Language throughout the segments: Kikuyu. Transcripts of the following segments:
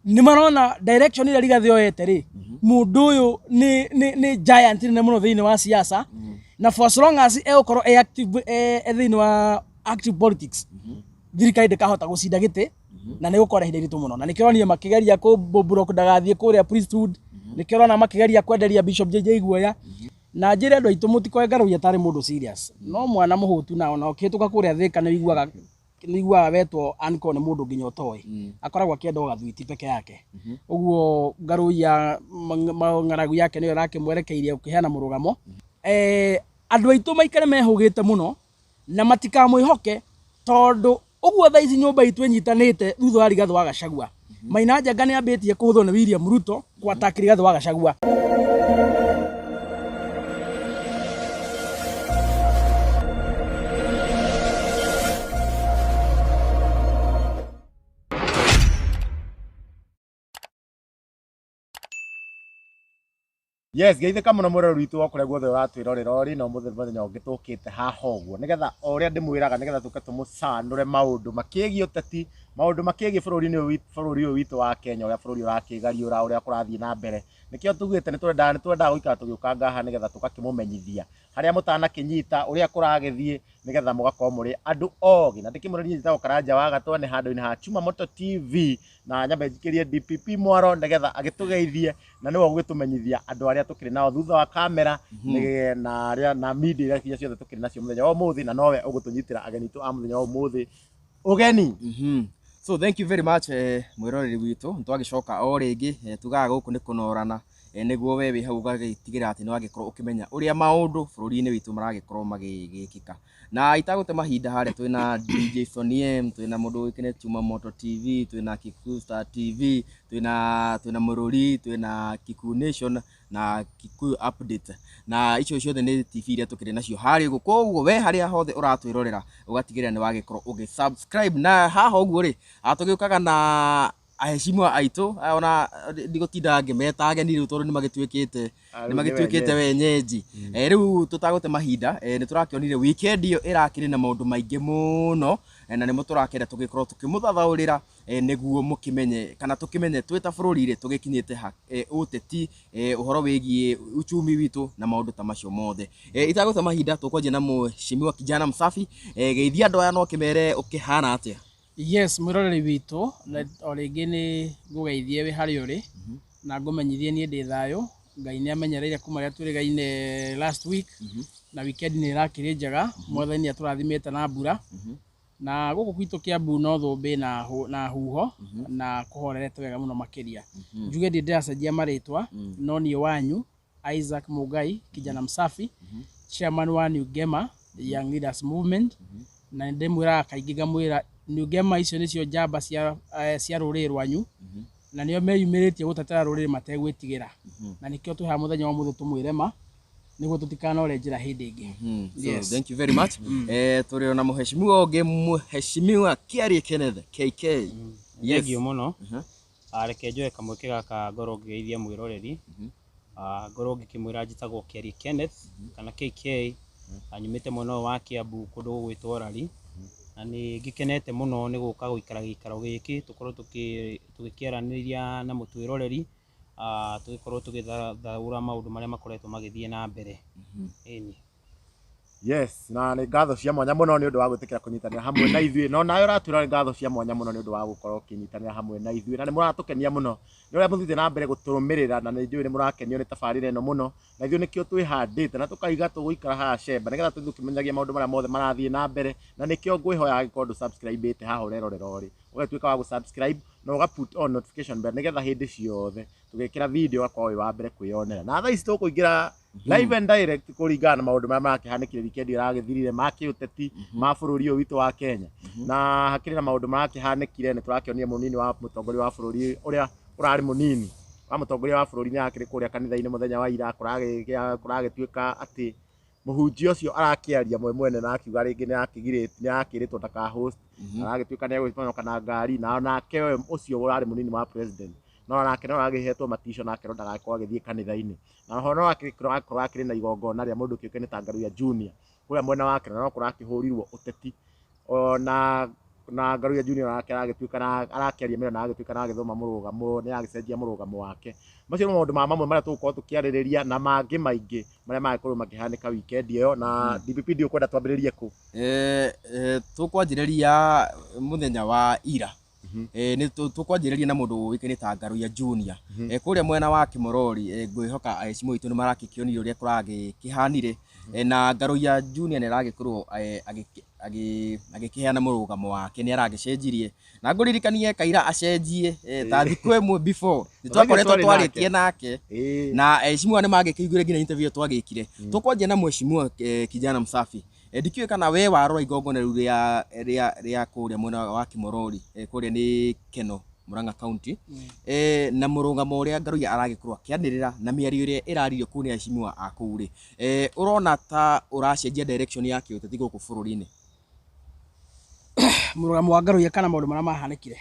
Nĩ marona direction ĩrĩa Rigathĩ oete rĩ, mũndũ ũyũ nĩ giant nene mũno thĩinĩ wa siasa, na for as long as egũkorwo e active, e thĩinĩ wa active politics, thirikari ndĩkahota gũcinda gĩtĩ na nĩ gũkorwo na ihinda iritũ mũno. Na nĩkĩo ũronire makĩgeria kũ block ndagathiĩ kũrĩa priesthood, nĩkĩo ũrona makĩgeria kwenderia Bishop JJ guoya. Na njĩre andũ aitũ mũtikoe Ngaruiya tarĩ mũndũ serious, no mwana mũhũtu, na ona ũkĩhĩtũka kũrĩa Thĩka nĩ ũiguaga wetwo uncle nĩ mũndũ nginya ũtoĩ, akoragwo akĩenda o gathwiti peke yake. Ũguo Ngaruiya ng'aragu yake nĩyo ĩrakĩmwerekeirie gũkĩheana mũrũgamo. Andũ aitũ maikare mehũgĩte mũno na matikamwĩhoke, tondũ ũguo thaa ici nyũmba itũ ĩnyitanĩte thutha wa Rigathĩ wa Gachagua, Maina Njenga nĩ ambĩtie kũhũthwo nĩ William Ruto kũ-attack Rigathĩ wa Gachagua. Yes, geithĩka mũno mwĩroreri witũ wa kũrĩa guothe ũratwĩrorera ũrĩ, na ũmũthĩ nĩ mũthenya ũngĩ tũkĩte haha ũguo nĩgetha o ũrĩa ndĩmwĩraga, nĩgetha tũke tũmũcanũre maũndũ makĩgiĩ ũteti, maũndũ makĩgiĩ bũrũri-inĩ ũyũ bũrũri ũyũ witũ wa Kenya, ũrĩa bũrũri ũrakĩgariũra, ũrĩa kũrathiĩ na mbere. Nĩkĩo tugĩte nĩ twendaga gũikara tũgĩũkanga haha nĩgetha tũgakĩmũmenyithia harĩa mũtanakĩnyita ũrĩa kũragĩthiĩ, nĩgetha mũgakorwo mũrĩ andũ ogĩ. Na ndĩkĩmũrĩrie, njĩtagwo Karanja wa Gatwa, nĩ handũ-inĩ ha Chuma Moto TV, na nyambe njikĩrie DPP mwaro nĩgetha agĩtũgeithie, na nĩwe ũgũgĩtũmenyithia andũ arĩa tũkĩrĩ nao thutha wa kamera na arĩa na media iria ciothe tũkĩrĩ nacio mũthenya wa ũmũthĩ, na nowe ũgũtũnyitĩra ageni aitũ a mũthenya wa ũmũthĩ ũgeni. So thank you very much, mwĩroreri witũ. Nĩtwagĩcoka o rĩngĩ. Tugaga gũkũ nĩ kũnorana, nĩguo we wĩ hau ũgagĩtigĩra atĩ nĩwagĩkorwo ũkĩmenya ũrĩa maũndũ bũrũri-inĩ witũ maragĩkorwo magĩgĩkĩka. Na itagũte mahinda, harĩa twĩna DJ Sonny M, twĩna mũndũ ũĩkaine Chuma Moto TV, twĩna Kikuyu Star TV, twĩna Mũrũri, twĩna Kikuyu Nation na Kikuyu Update, na icio ciothe nĩ TV iria tũkĩrĩ nacio harĩa ũguo. Koguo we harĩa hothe ũratwĩrorera, ũgatigĩrĩra nĩ wagĩkorwo ũgĩ subscribe. Na haha ũguo rĩ, tũgĩũkaga na aheshimiwa aitũ, ona ndigũtinda ngĩmeta ageni rĩu tondũ nĩ magĩtuĩkĩte Ah, nĩ rĩu nĩ magĩtuĩkĩte wenyeji. Rĩu tũtagũte mahinda, nĩ tũrakĩonire weekend ĩyo ĩrakĩrĩ na maũndũ maingĩ mũno, na nĩmo tũrakĩenda tũgĩkorwo tũkĩmũthathaũrĩra, nĩguo mũkĩmenye kana tũkĩmenye twĩ ta bũrũri rĩ tũgĩkinyĩte ha, ũteti, ũhoro wĩgiĩ uchumi witũ na maũndũ ta macio mothe. Itagũte mahinda, tũkwanjia na mheshimiwa kijana msafi. Geithia andũ aya no kĩmere ũkĩhana atĩa. Yes, mwĩroreri witũ, na o rĩngĩ nĩ ngũgeithie wĩ harĩa ũrĩ na ngũmenyithie niĩ ndĩ thayũ. Ngai nĩ amenyereire kuma rĩrĩa twĩrĩgaine last week, na weekend nĩ ĩrakĩrĩ njega. Mwathani nĩ atũrathimĩte na mbura, na gũkũ gwitũ Kiambu no thũmbĩ na huho na kũhorerete wega mũno makĩria. Njuge ndirĩ ndĩracenjia marĩtwa, no niĩ wanyu Isaac Mugai, kijana msafi, chairman wa New Gema Young Leaders Movement. Na nĩ ndĩmwĩraga kaingĩ, ngamwĩra New Gema icio nĩcio njamba cia rũrĩrĩ rwanyu, na nĩo meyumĩrĩtie gũtetera rũrĩrĩ mategwĩtigĩra, na nĩkĩo twĩ haha mũthenya wa ũmũthĩ tũmwĩre ma nĩguo tũtikanore njĩra hĩndĩ ĩngĩ. So Yes. thank you very much. Tũrĩ ona mheshimiwa ũngĩ, mheshimiwa Kiarie Kenneth KK. Yes. Thengiũ mũno. Reke njoe kamweke gaka ngorwo ngĩgeithia mwĩroreri. Ngorwo ngĩkĩmwĩra njĩtagwo Kiarie Kenneth kana KK. Nyumĩte mwena ũyũ wa Kiambu, kũndũ gũgwĩtwo Rari, na nĩ ngĩkenete mũno nĩ gũka gũikara gĩikaro gĩkĩ tũkorwo tũgĩkĩaranĩria na mũtwĩroreri, tũgĩkorwo tũgĩthathaũra maũndũ marĩa makoretwo magĩthiĩ na mbere. Ĩni. Yes, na nĩ ngatho cia mwanya mũno nĩ ũndũ wa gwĩtĩkĩra kũnyitanĩra hamwe na ithuĩ, no nawe ũratwĩra nĩ ngatho cia mwanya mũno nĩ ũndũ wa gũkorwo ũkĩnyitanĩra hamwe na ithuĩ, na nĩ mũratũkenia mũno nĩ ũrĩa mũthiĩte na mbere gũtũrũmĩrĩra, na nĩ njũĩ nĩ mũrakenio nĩ tabarĩra ĩno mũno, na ithuĩ nĩkĩo twĩhandĩte na tũkaiga tũgũikara haha cemba nĩgetha tũthiĩ tũkĩmenyagia maũndũ marĩa mothe marathiĩ na mbere. Na nĩkĩo ngwĩhoya, angĩkorwo ndũ subscribe ĩte haha ũrerorera ũrĩ, ũgatuĩka wa gũ-subscribe na ũga put on notification bell, nĩgetha hĩndĩ ciothe tũgĩkĩra video ũgakorwo wĩ wa mbere kwĩyonera. Na thaa ici tũkũingĩra live and direct kũringana na maũndũ marĩa marakĩhanĩkire weekend ĩragĩthirire, ma kĩũteti ma bũrũri ũyũ witũ wa Kenya. Na hakĩrĩ na maũndũ marakĩhanĩkire, nĩ tũrakĩonire mũnini wa mũtongoria wa bũrũri, ũrĩa ũrarĩ mũnini wa mũtongoria wa bũrũri, nĩ akĩrĩ kũrĩa kanitha-inĩ mũthenya wa ira. Kũragĩtuĩka atĩ mũhunjia ũcio arakĩaria mwe mwene na akiuga rĩngĩ nĩ arakĩrĩtwo ndaka host, aragĩtuĩka nĩ egũcoka na ngari, na nake we ũcio ũrarĩ mũnini wa president no nake no aragĩhetwo matico na akerwo ndagakorwo agĩthiĩ kanitha-inĩ. Na ho no akĩkorwo akĩrĩ na igongona rĩa mũndũ kĩũkaine ta Ngaruiya Junior kũrĩa mwena wake, na no kũrakĩhũrirwo ũteti. Ona Na Ngaruiya Junior nake aragĩtuĩka na arakĩaria mĩario na agagĩtuĩka na agĩthoma mũrũgamo, nĩ agĩcenjia mũrũgamo wake. Macio nĩ maũndũ ma mamwe marĩa tũgũkorwo tũkĩarĩrĩria na mangĩ maingĩ marĩa magĩkorwo makĩhanĩka weekend ĩyo. Na DPP, ndiũĩ kwenda twambĩrĩrie kũ? Tũkwanjĩrĩria mũthenya wa ira. Nĩ tũkwanjĩrĩria na mũndũ ũĩkaine ta Ngaruiya Junior. Kũrĩa mwena wa Kimorori, ngwĩhoka aheshimiwa aitũ nĩ marakĩkĩonire ũrĩa kũragĩkĩhanire. Na Ngaruiya Junior nĩ aragĩkorwo agĩkĩheana mũrũgamo wake, nĩ aragĩcenjirie, na ngũririkanie kaira acenjie ta thikũ ĩmwe before nĩ twakoretwo twarĩ twarĩtie nake. Na heshimiwa nĩ magĩkĩiguire nginya interview ĩyo twagĩkire. Tũkwanjia na mheshimiwa Kijana Msafi. Ndikĩũĩ kana we warora igongona rĩu rĩa kũrĩa mwena wa Kimorori, kũrĩa nĩ Keno, Murang'a County, na mũrũgamo ũrĩa Ngaruiya aragĩkorwo akĩanĩrĩra na mĩario ĩrĩa ĩraririo kũu nĩ aheshimiwa a kũu rĩ, ũrona ta ũracenjia direction ya kĩũteti gũkũ bũrũri-inĩ? Mũrũgamo wa Ngaruiya kana maũndũ marĩa mahanĩkire?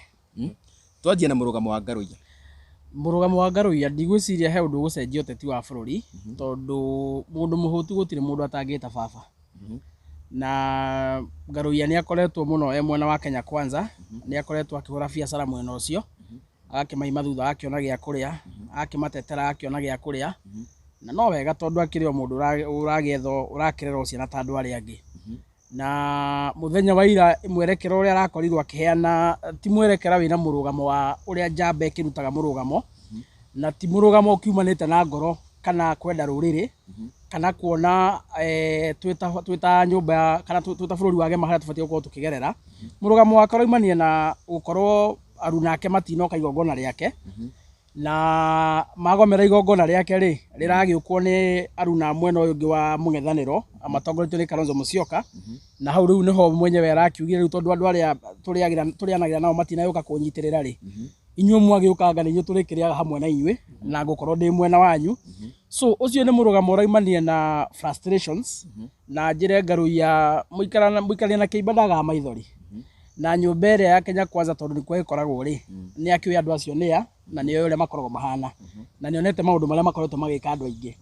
Twanjie na mũrũgamo wa Ngaruiya. Mũrũgamo wa Ngaruiya, ndigwĩciria he ũndũ ũgũcenjia ũteti wa bũrũri, tondũ mũndũ mũhũtu gũtirĩ mũndũ atangĩta baba. Na Ngaruiya nĩ akoretwo mũno e mwena wa Kenya Kwanza, nĩ akoretwo akĩhũra biacara mwena ũcio, agakĩmaima thutha agakĩona gĩa kũrĩa, agakĩmatetera agakĩona gĩa kũrĩa. Na no wega, tondũ akĩrĩ o mũndũ ũragĩethwo, ũrakĩrerwo ciana ta andũ arĩa angĩ. Na mũthenya wa ira, mwerekera ũrĩa arakorirwo akĩheana ti mwerekera wĩna mũrũgamo wa ũrĩa njamba ĩkĩrutaga mũrũgamo, na ti mũrũgamo ũkiumanĩte na ngoro kana kwenda rũrĩrĩ kana kuona twĩta nyũmba kana twĩta bũrũri wa gema harĩa tũbatiĩ gũkorwo tũkĩgerera. Mũrũgamo wake ũraumania na gũkorwo aruna ake matinoka igongona rĩake, na magomera igongona rĩake rĩ, rĩragĩũkwo nĩ aruna mwena ũyũ ũngĩ wa mũng'ethanĩro matongoretio nĩ Kalonzo Musyoka. Na hau rĩu nĩho mwenyewe arakiugire rĩu, tondũ andũ arĩa tũrĩanagĩra nao matinagĩũka kũnyitĩrĩra rĩ, inyuĩ mwagĩũkanga nĩ inyuĩ tũrĩkĩrĩaga hamwe na inyuĩ na ngũkorwo ndĩ mwena wanyu. So ũcio nĩ mũrũgamo ũraumania na frustrations. Na njĩre Ngaruiya, mũikarania na kĩimba ndagaga maithori. Na nyũmba ĩrĩa ya Kenya Kwanza, tondũ nĩkuo ĩkoragwo rĩ, nĩ akĩũĩ andũ acio nĩa, na nĩoĩ ũrĩa makoragwo mahana, na nĩonete maũndũ marĩa makoretwo magĩka andũ aingĩ.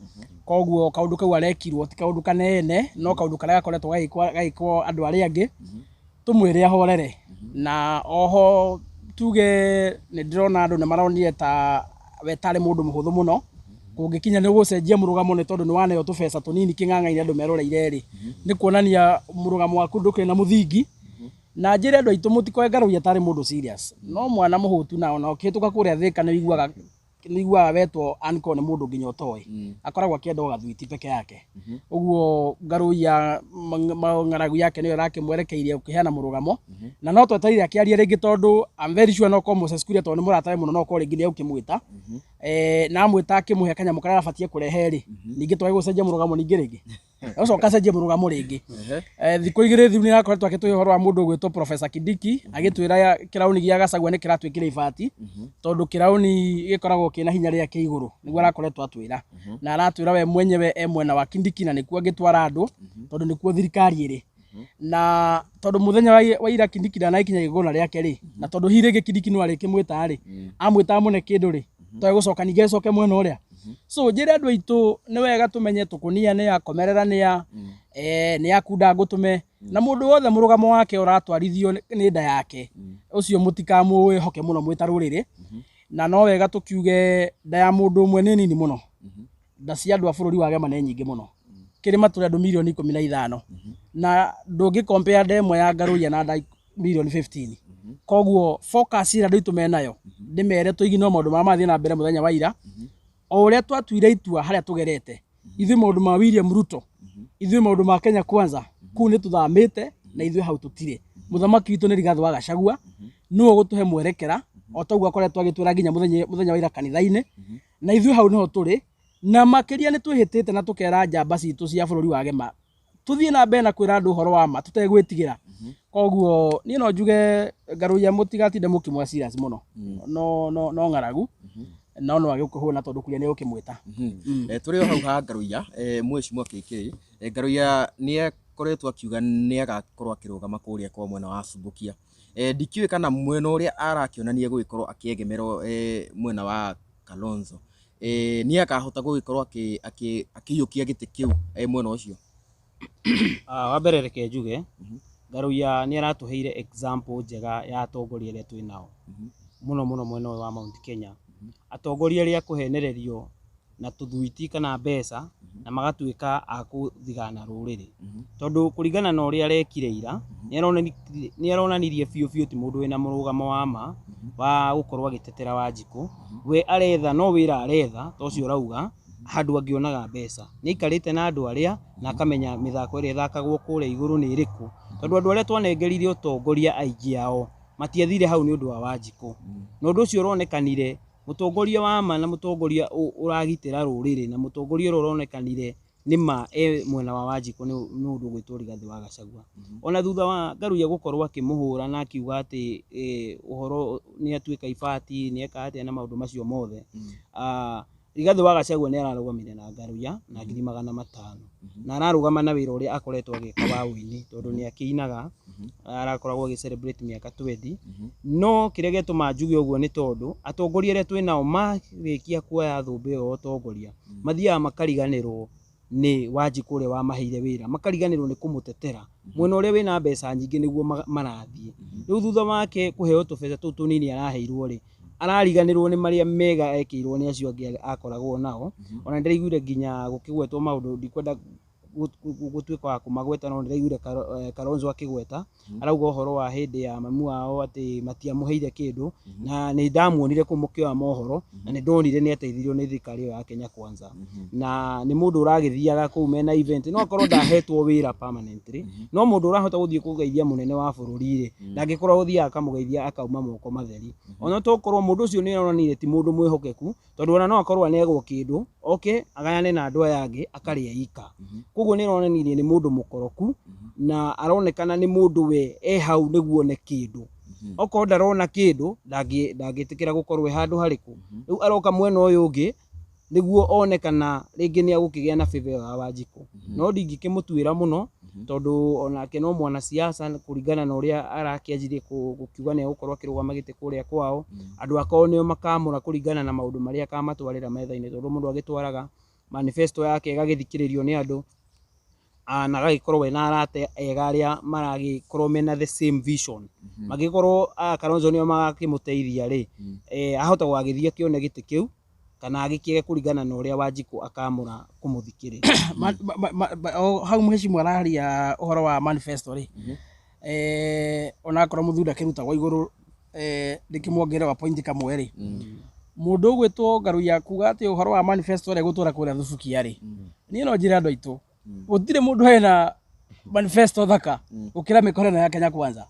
Koguo kaũndũ kau arekirwo ti kaũndũ kanene, no kaũndũ karĩa gakoretwo gagĩkwo andũ arĩa angĩ, tũmwĩre ahorere. Na oho tuge nĩ ndĩrona andũ nĩ maronire ta we tarĩ mũndũ mũhũthũ mũno kũngĩkinya nĩ gũcenjia mũrũgamo, nĩ tondũ nĩ waneo tũbeca tũnini kĩng'ang'a-inĩ andũ meroreire rĩ, nĩ kuonania mũrũgamo waku ndũkĩrĩ na mũthingi. Na njĩre andũ aitũ mũtikoe Ngaruiya tarĩ mũndũ serious, no mwana mũhũtu, na ona ũkĩhĩtũka kũrĩa Thĩka nĩ ũiguaga wetwo uncle nĩ mũndũ nginya ũtoĩ, akoragwo akĩenda o gathwiti peke yake. Ũguo Ngaruiya ng'aragu yake nĩyo ĩrakĩmwerekeirie ũkĩheana mũrũgamo, na no twetereire akĩaria rĩngĩ, tondũ I'm very sure no korwo Moses Kuria, tondũ nĩ mũratawe mũno, no korwo rĩngĩ nĩ egũkĩmwĩta, na amwĩta akĩmũhe kanyamũ karĩa arabatie kũrehe rĩ, ningĩ twage gũcenjia mũrũgamo ningĩ rĩngĩ acoka acenjie mũrũgamo rĩngĩ. Thikũ igĩrĩ thiru nĩ arakoretwo akĩtũhe ũhoro wa mũndũ ũgwĩtwo Professor Kindiki, agĩtwĩra kĩrauni gĩa Gachagua nĩ kĩratwĩkĩra ibati, tondũ kĩrauni gĩkoragwo kĩna hinya rĩrĩa kĩ igũrũ. Nĩguo arakoretwo atwĩra, na aratwĩra we mwenyewe e mwena wa Kindiki na nĩkuo angĩtwara andũ, tondũ nĩkuo thirikari ĩrĩ. Na tondũ mũthenya wa ira Kindiki ndanagĩkinya igongona rĩake rĩ, na tondũ hihi rĩngĩ Kindiki no arĩkĩmwĩta rĩ, amwĩta amũne kĩndũ rĩ, twage gũcoka ningĩ acoke mwena ũrĩa. So njĩre andũ aitũ nĩ wega tũmenye tũkũnia nĩ ya komerera, nĩ ya nĩ ya kunda ngũtũme, na mũndũ wothe mũrũgamo wake ũratwarithio nĩ nda yake, ũcio mũtikamwĩhoke mũno mwĩ ta rũrĩrĩ. Na no wega tũkiuge nda ya mũndũ ũmwe nĩ nini mũno, nda cia andũ a bũrũri wa Gema nĩ nyingĩ mũno. Kĩrĩma tũrĩ andũ mirioni 15, na ndũngĩ compare nda ĩmwe ya Ngaruiya na nda mirioni 15. Koguo focus ĩrĩa andũ aitũ menayo, ndĩmere tũiginwo maũndũ marĩa mathiĩ na mbere mũthenya wa ira, o ũrĩa twatuire itua harĩa tũgerete ithuĩ, maũndũ ma William Ruto, ithuĩ maũndũ ma Kenya Kwanza, kũu nĩ tũthamĩte na ithuĩ hau tũtirĩ. Mũthamaki witũ nĩ Rigathĩ wa Gachagua, nĩwe ũgũtũhe mwerekera o ta ũguo akoretwo agĩtwĩra nginya mũthenya wa ira kanitha-inĩ, na ithuĩ hau nĩho tũrĩ. Na makĩria nĩ twĩhĩtĩte na tũkera njamba citũ cia bũrũri wa Gema tũthiĩ na mbere na kwĩra andũ ũhoro wa ma tũtegwĩtigĩra. Koguo niĩ no njuge Ngaruiya mũtigatinde mũkĩmwa serious mũno, no ng'aragu no no agĩũkũhũna, tondũ kuria nĩ ũkĩmwĩta. Tũrĩ o hau ha Ngaruiya, mheshimiwa KK, Ngaruiya nĩ akoretwo akiuga nĩ agakorwo akĩrũgama kũrĩa kwa mwena wa Subukia. Ndikĩũĩ kana mwena ũrĩa arakĩonania gũgĩkorwo akĩegemerwo mwena wa Kalonzo, nĩ akahota gũgĩkorwo akĩiyũkia gĩtĩ kĩu mwena ũcio. Wa mbere reke njuge Ngaruiya nĩ aratũheire example njega ya atongoria arĩa twĩ nao mũno mũno mwena ũyũ wa Mount Kenya. Atongoria arĩa kũhenererio na tũthwiti kana mbeca na magatuĩka a kũthigana rũrĩrĩ. Tondũ kũringana na ũrĩa arekire ira, nĩ aronanirie biũ biũ ti mũndũ wĩna mũrũgamo wa ma wa gũkorwo agĩtetera Wanjikũ. We aretha no wĩra aretha ta ũcio ũrauga handũ angĩonaga mbeca. Nĩ aikarĩte na andũ arĩa na akamenya mĩthako ĩrĩa ĩthakagwo kũrĩa igũrũ nĩ ĩrĩkũ. Tondũ andũ arĩa twanengerire ũtongoria aingĩ ao matiathire hau nĩ ũndũ wa Wanjikũ. Na ũndũ ũcio ũronekanire mũtongoria wa ma na mũtongoria ũragitĩra rũrĩrĩ na mũtongoria ũrĩa ũronekanire nĩ ma e mwena wa Wanjikũ nĩ mũndũ ũgwĩtwo Rigathĩ wa Gachagua. Ona thutha wa Ngaruiya gũkorwo akĩmũhũra na akiuga atĩ ũhoro nĩ atuĩka ibati nĩ eka atĩa na maũndũ macio mothe, Rigathĩ wa Gachagua nĩ ararũgamire na Ngaruiya na 500,000 na ararũgama na wĩra ũrĩa akoretwo agĩka wa ũini tondũ nĩ akĩinaga, arakoragwo agĩ celebrate mĩaka 20. No kĩrĩa gĩatũma njuge ũguo nĩ tondũ atongoria arĩa twĩ nao marĩkia kuoya thũmbĩ ĩyo ya ũtongoria mathiaga makariganĩrwo nĩ Wanjikũ ũrĩa wamaheire wĩra, makariganĩrwo nĩ kũmũtetera. Mwena ũrĩa wĩna mbeca nyingĩ nĩguo marathiĩ. Rĩu thutha wake kũheo tũbeca tũu tũnini araheirwo rĩ, arariganĩrwo nĩ marĩa mega ekĩirwo nĩ acio angĩ akoragwo nao. Ona nĩndĩraiguire nginya gũkĩgwetwo maũndũ ndikwenda gũtuĩka wa kũmagweta, no nĩndĩraiguire Kalonzo akĩgweta arauga ũhoro wa hĩndĩ ya mamu wao atĩ matiamũheire kĩndũ, na nĩ ndamuonire kũu mũkĩoya mohoro na nĩ ndonire nĩ ateithirio nĩ thirikari ĩyo ya Kenya Kwanza. Na nĩ mũndũ ũragĩthiaga kũu mena event, no akorwo ndahetwo wĩra permanently, no mũndũ ũrahota gũthiĩ kũgeithia mũnene wa bũrũri rĩ, ndangĩkorwo gũthiaga akamũgeithia akauma moko matheri. Ona tokorwo mũndũ ũcio nĩ aronire ti mũndũ mwĩhokeku, tondũ ona no akorwo anegwo kĩndũ oke agayane na andũ aya angĩ akarĩa ika. Koguo nĩ aronanirie nĩ mũndũ mũkoroku na aronekana nĩ mũndũ we e hau nĩguo one kĩndũ. Okorwo ndarona kĩndũ ndangĩtĩkĩra gũkorwo e handũ harĩkũ. Rĩu aroka mwena ũyũ ũngĩ nĩguo one kana rĩngĩ nĩ egũkĩgĩa na favor ĩyo ya Wanjikũ. No ndingĩkĩmũtuĩra mũno tondũ onake no mwanasiasa kũringana na ũrĩa arakĩanjirie gũkiuga nĩ egũkorwo akĩrũgama gĩtĩ kũrĩa kwao. Andũ akao nĩo makamũra kũringana na maũndũ marĩa akamatwarĩra metha-inĩ, tondũ mũndũ agĩtwaraga manifesto yake ĩgagĩthikĩrĩrio nĩ andũ, na agagĩkorwo ena arata ega arĩa maragĩkorwo mena the same vision. Mangĩkorwo Kalonzo nĩo magakĩmũteithia rĩ, ahota gũgagĩthiĩ akĩone gĩtĩ kĩu kana agĩkĩage kũringana na ũrĩa Wanjikũ akamũra kũmũthikĩrĩria. Hau mheshimiwa araria ũhoro wa manifesto rĩ, onakorwo mũthuri akĩrutagwo igũrũ, ndĩkĩmuongerera point kamwe rĩ, mũndũ ũgwĩtwo Ngaruiya kuga atĩ ũhoro wa manifesto ũrĩa gũtwara kũrĩa Thubukia rĩ, niĩ no njĩre andũ aitũ gũtirĩ mũndũ hena manifesto thaka gũkĩra mĩkora ĩno ya Kenya Kwanza.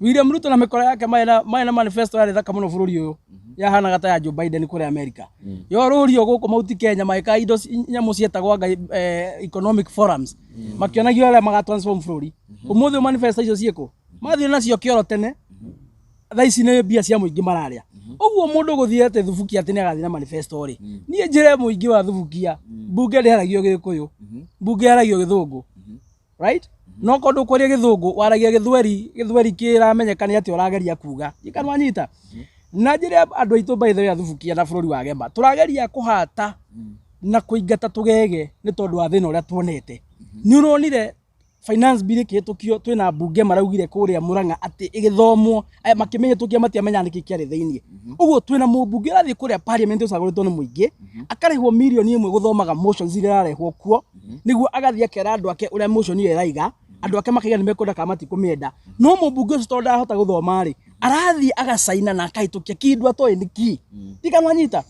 William Ruto na mĩkora yake marĩ na manifesto yarĩ thaka mũno bũrũri ũyũ, yahanaga ta ya Joe Biden kũrĩa America. Yorũrio gũkũ Mount Kenya magĩka indo nyamũ cietagwo anga economic forums, makĩonagio arĩa maga transform bũrũri. Ũmũthĩ manifesto icio ciĩkũ mathiĩ nacio kĩoro tene, thaa ici nĩ mbia cia mũingĩ mararĩa. Ũguo mũndũ gũthiĩ atĩ Thubukia atĩ nĩ agathiĩ na manifesto rĩ, niĩ njĩre mũingĩ wa Thubukia, mbunge ndĩaragio Gĩkũyũ, mbunge yaragio Gĩthũngũ, right? No korwo ndũkwaria Gĩthũngũ, waragia Gĩthweri, Gĩthweri kĩramenyeka nĩ atĩ ũrageria kuga ndiũĩ wanyita. Na njĩre andũ aitũ by the way a Thubukia na bũrũri wa Gema, tũrageria kũhata na kũingata tũgege nĩ tondũ wa thĩna ũrĩa tuonete. Nĩ ũronire finance bill ĩkĩhĩtũkio twĩna mbunge maraugire kũrĩa Murang'a atĩ ĩgĩthomwo makĩmĩhĩtũkia matiamenyaga nĩkĩ kĩarĩ thĩiniĩ. Ũguo twĩna mũmbunge ũrathiĩ kũrĩa parliament ũcagũrĩtwo nĩ mũingĩ, akarĩhwo 1 million gũthomaga motions iria irarehwo kuo, nĩguo agathiĩ akera andũ ake ũrĩa motion ĩyo ĩraiga, andũ ake makaiga nĩ mekwenda kana matikũmĩenda. No mũmbunge ũcio tondũ ndarahota gũthoma rĩ, arathiĩ agacaina na akahĩtũkia kĩndũ atoĩ nĩ kĩ. Ndikanwanyita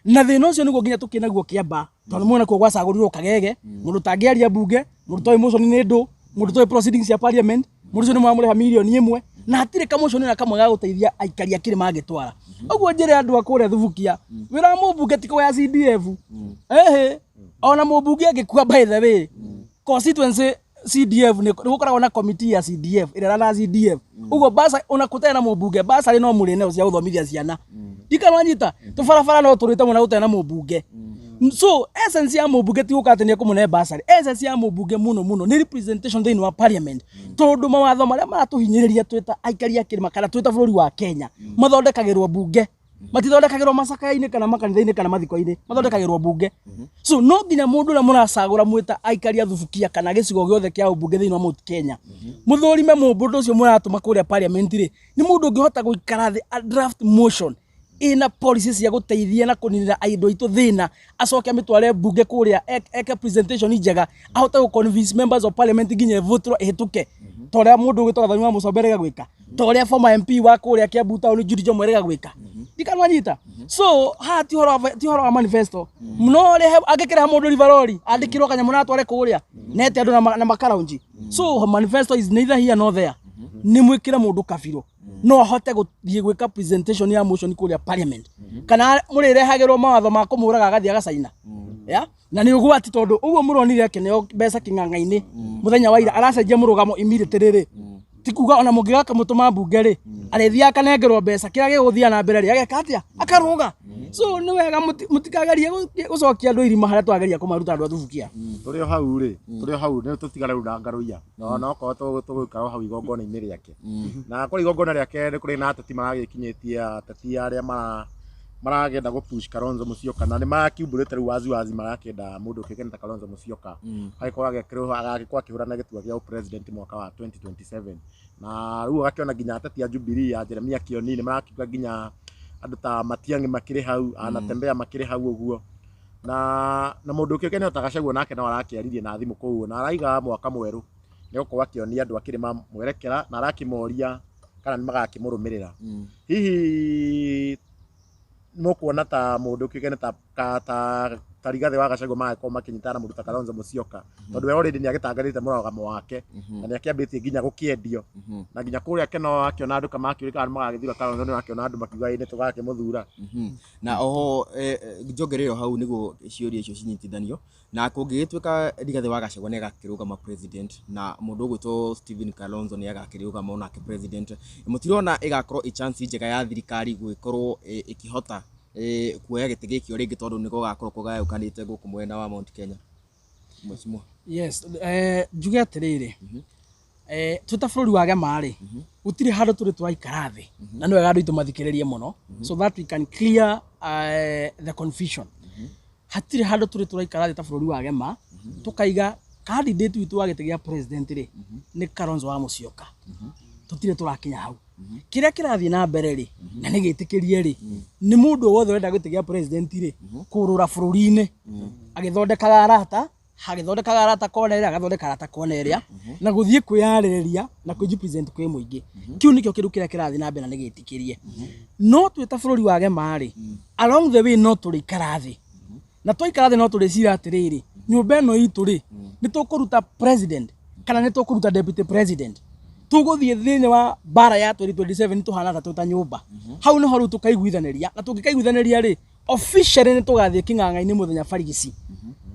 na thĩna ũcio nĩguo nginya tũkĩnaguo Kĩamba, tondũ mwena kuo gwacagũrirwo kagege mũndũ ũtangĩaria mbunge, mũndũ ũtoĩ motion nĩ ndũ, mũndũ ũtoĩ proceedings cia parliament. Mũndũ ũcio nĩ mũramũrĩha 1 million na hatirĩ kamotion na kamwe ga gũteithia aikari a kĩrĩma angĩtwara. Ũguo njĩre andũ a kũrĩa Thubukia, wĩra wa mũmbunge ti kũgaya CDF. Ĩhĩ, ona mũmbunge angĩkua, by the way, constituency CDF nĩ gũkoragwo na committee ya CDF ĩrĩa ĩranaga CDF. Ũguo basa ona gũtarĩ na mũmbunge, basarĩ no mũrĩ nayo cia gũthomithia ciana. Ndikanwanyita tũbarabara no tũrĩte mũno gũtarĩ na mũmbunge. So essence ya mũmbunge ti gũka atĩ nĩ ekũmũne basarĩ. Essence ya mũmbunge mũno mũno nĩ representation thĩinĩ wa parliament, tondũ mawatho marĩa maratũhinyĩrĩria twĩ ta aikari a kĩrĩma kana twĩ ta bũrũri wa Kenya mathondekagĩrwo mbunge. Matithondekagĩrwo macakaya-inĩ kana makanitha-inĩ kana mathiko-inĩ, mathondekagĩrwo mbunge. So no nginya mũndũ ũrĩa mũracagũra mwĩta aikari a Thubukia kana gĩcigo gĩothe kĩa ũmbunge thĩinĩ wa Mount Kenya, mũthũrime mũndũ ũcio mũratũma kũrĩa parliament rĩ, nĩ mũndũ ũngĩhota gũikara thĩ a draft motion ĩna policy cia gũteithia na kũninĩra andũ aitũ thĩna, acoke amĩtware mbunge kũrĩa eke presentation njega, ahote gũ convince members of parliament nginya ĩvotwo ĩhĩtũke, ta ũrĩa mũndũ ũgwĩtwo Gathoni wa Mũcombe erĩga gwĩka, ta ũrĩa former MP wa kũrĩa Kiambu town Judy Njomo erĩga gwĩka. Ndikanwanyita. So haha ti ũhoro wa manifesto no rehe angĩkĩreha mũndũ ribarori andĩkĩrwo kanyamũ na atware kũrĩa nete andũ na makaraunji. So manifesto is neither here nor there. Nĩ mwĩkĩre mũndũ kabirũ no ahote gũthiĩ gwĩka presentation ya motion kũrĩa parliament, kana mũrĩrehagĩrwo mawatho ma kũmũraga agathiĩ agacaina ya na nĩ ũgwati, tondũ ũguo mũronire akĩneo mbeca kĩng'ang'a-inĩ mũthenya wa ira aracenjia mũrũgamo immediately rĩ, ti kuga ona mũngĩgakamũtũma mbunge rĩ arĩthiaga akanengerwo mbeca kĩrĩa gĩgũthiĩ na mbere rĩ ageka atĩa akarũga. So nĩ wega mũtikagerie gũcokia andũ irima harĩa twageria kũmaruta andũ a Thubukia. Tũrĩ o hau rĩ, tũrĩ o hau nĩ tũtigare rĩu na Ngaruiya na no okorwo tũgũikara o hau igongona-inĩ rĩake, na kũrĩ igongona rĩake nĩ kũrĩ na ateti maragĩkinyĩtie, ateti arĩa maragenda gũ push Kalonzo Musyoka, na nĩ marakiumbũrĩte rĩu wazi wazi marakĩenda mũndũ ũkĩũĩkaine ta Kalonzo Musyoka agĩkorwo agĩkĩrwo agagĩkorwo akĩhũrana gĩturwa gĩa president mwaka wa 2027. Na rĩu ũgakĩona nginya ateti a Jubilee ya Jeremiah Kioni nĩ marakiuga, nginya andũ ta Matiang'i makĩrĩ hau, anatembea makĩrĩ hau ũguo, na mũndũ ũkĩũĩkaine ta Gachagua nake no arakĩaririe na thimũ kũu na araiga mwaka mwerũ nĩ gũkorwo akĩonia andũ akĩrĩ mwerekera na arakĩmoria kana nĩ magakĩmũrũmĩrĩra. Hihi mũkuona ta mũndũ ũkĩũĩkaine ta Rigathĩ wa Gachagua magagĩkorwo makĩnyitana na mũndũ ta Kalonzo Musyoka, tondũ we already nĩ agĩtangathĩte mũrũgamo wake na nĩ akĩambĩtie nginya gũkĩendio na nginya kũrĩa Keno akĩona andũ kamakĩũria kana nĩ magagĩthura Kalonzo, nĩ akĩona andũ makiuga ĩ nĩ tũgakĩmũthura? Na oho njongerere o hau nĩguo ciũria icio cinyitithanio, na kũngĩgĩtuĩka Rigathĩ wa Gachagua nĩ agakĩrũgama president na mũndũ ũgwĩtwo Stephen Kalonzo nĩ agakĩrũgama onake president, mũtirona ĩgakorwo ĩ chance njega ya thirikari gũgĩkorwo ĩkĩhota kuoya gĩtĩ gĩkĩ o rĩngĩ, tondũ nĩ gũgakorwo kũgayũkanĩte gũkũ mwena wa Mount Kenya, Mheshimiwa? Yes, njuge atĩrĩrĩ, twĩ ta bũrũri wa gema rĩ, gũtirĩ handũ tũrĩ tũraikara thĩ, na nĩ wega andũ aitũ mathikĩrĩrie mũno so that we can clear the confusion. Hatirĩ handũ tũrĩ tũraikara thĩ ta bũrũri wa gema tũkaiga candidate witũ wa gĩtĩ gĩa president rĩ nĩ Kalonzo wa Musyoka. Tũtirĩ tũrakinya hau. Kĩrĩa kĩrathiĩ na mbere rĩ, na nĩ gĩtĩkĩrie rĩ, nĩ mũndũ o wothe ũrenda gĩtĩ gĩa president rĩ kũrũra bũrũri-inĩ agĩthondekaga arata kona ĩrĩa, agathondeka arata kona ĩrĩa, na gũthiĩ kwĩyarĩrĩria na kwĩjipresent kwĩ mũingĩ. Kĩu nĩkĩo kĩndũ kĩrĩa kĩrathiĩ na mbere na nĩ gĩtĩkĩrie. No twĩ ta bũrũri wa gema rĩ, along the way no tũrĩikara thĩ, na twaikara thĩ no tũrĩcira atĩrĩrĩ, nyũmba ĩno itũ rĩ, nĩ tũkũruta president kana nĩ tũkũruta deputy president? Tũgũthiĩ thĩinĩ wa mbara ya 2027 tũhana ta twĩ ta nyũmba? Hau nĩho rĩu tũkaiguithanĩria, na tũngĩkaiguithanĩria rĩ, officially nĩ tũgathiĩ kĩng'ang'a-inĩ mũthenya barigici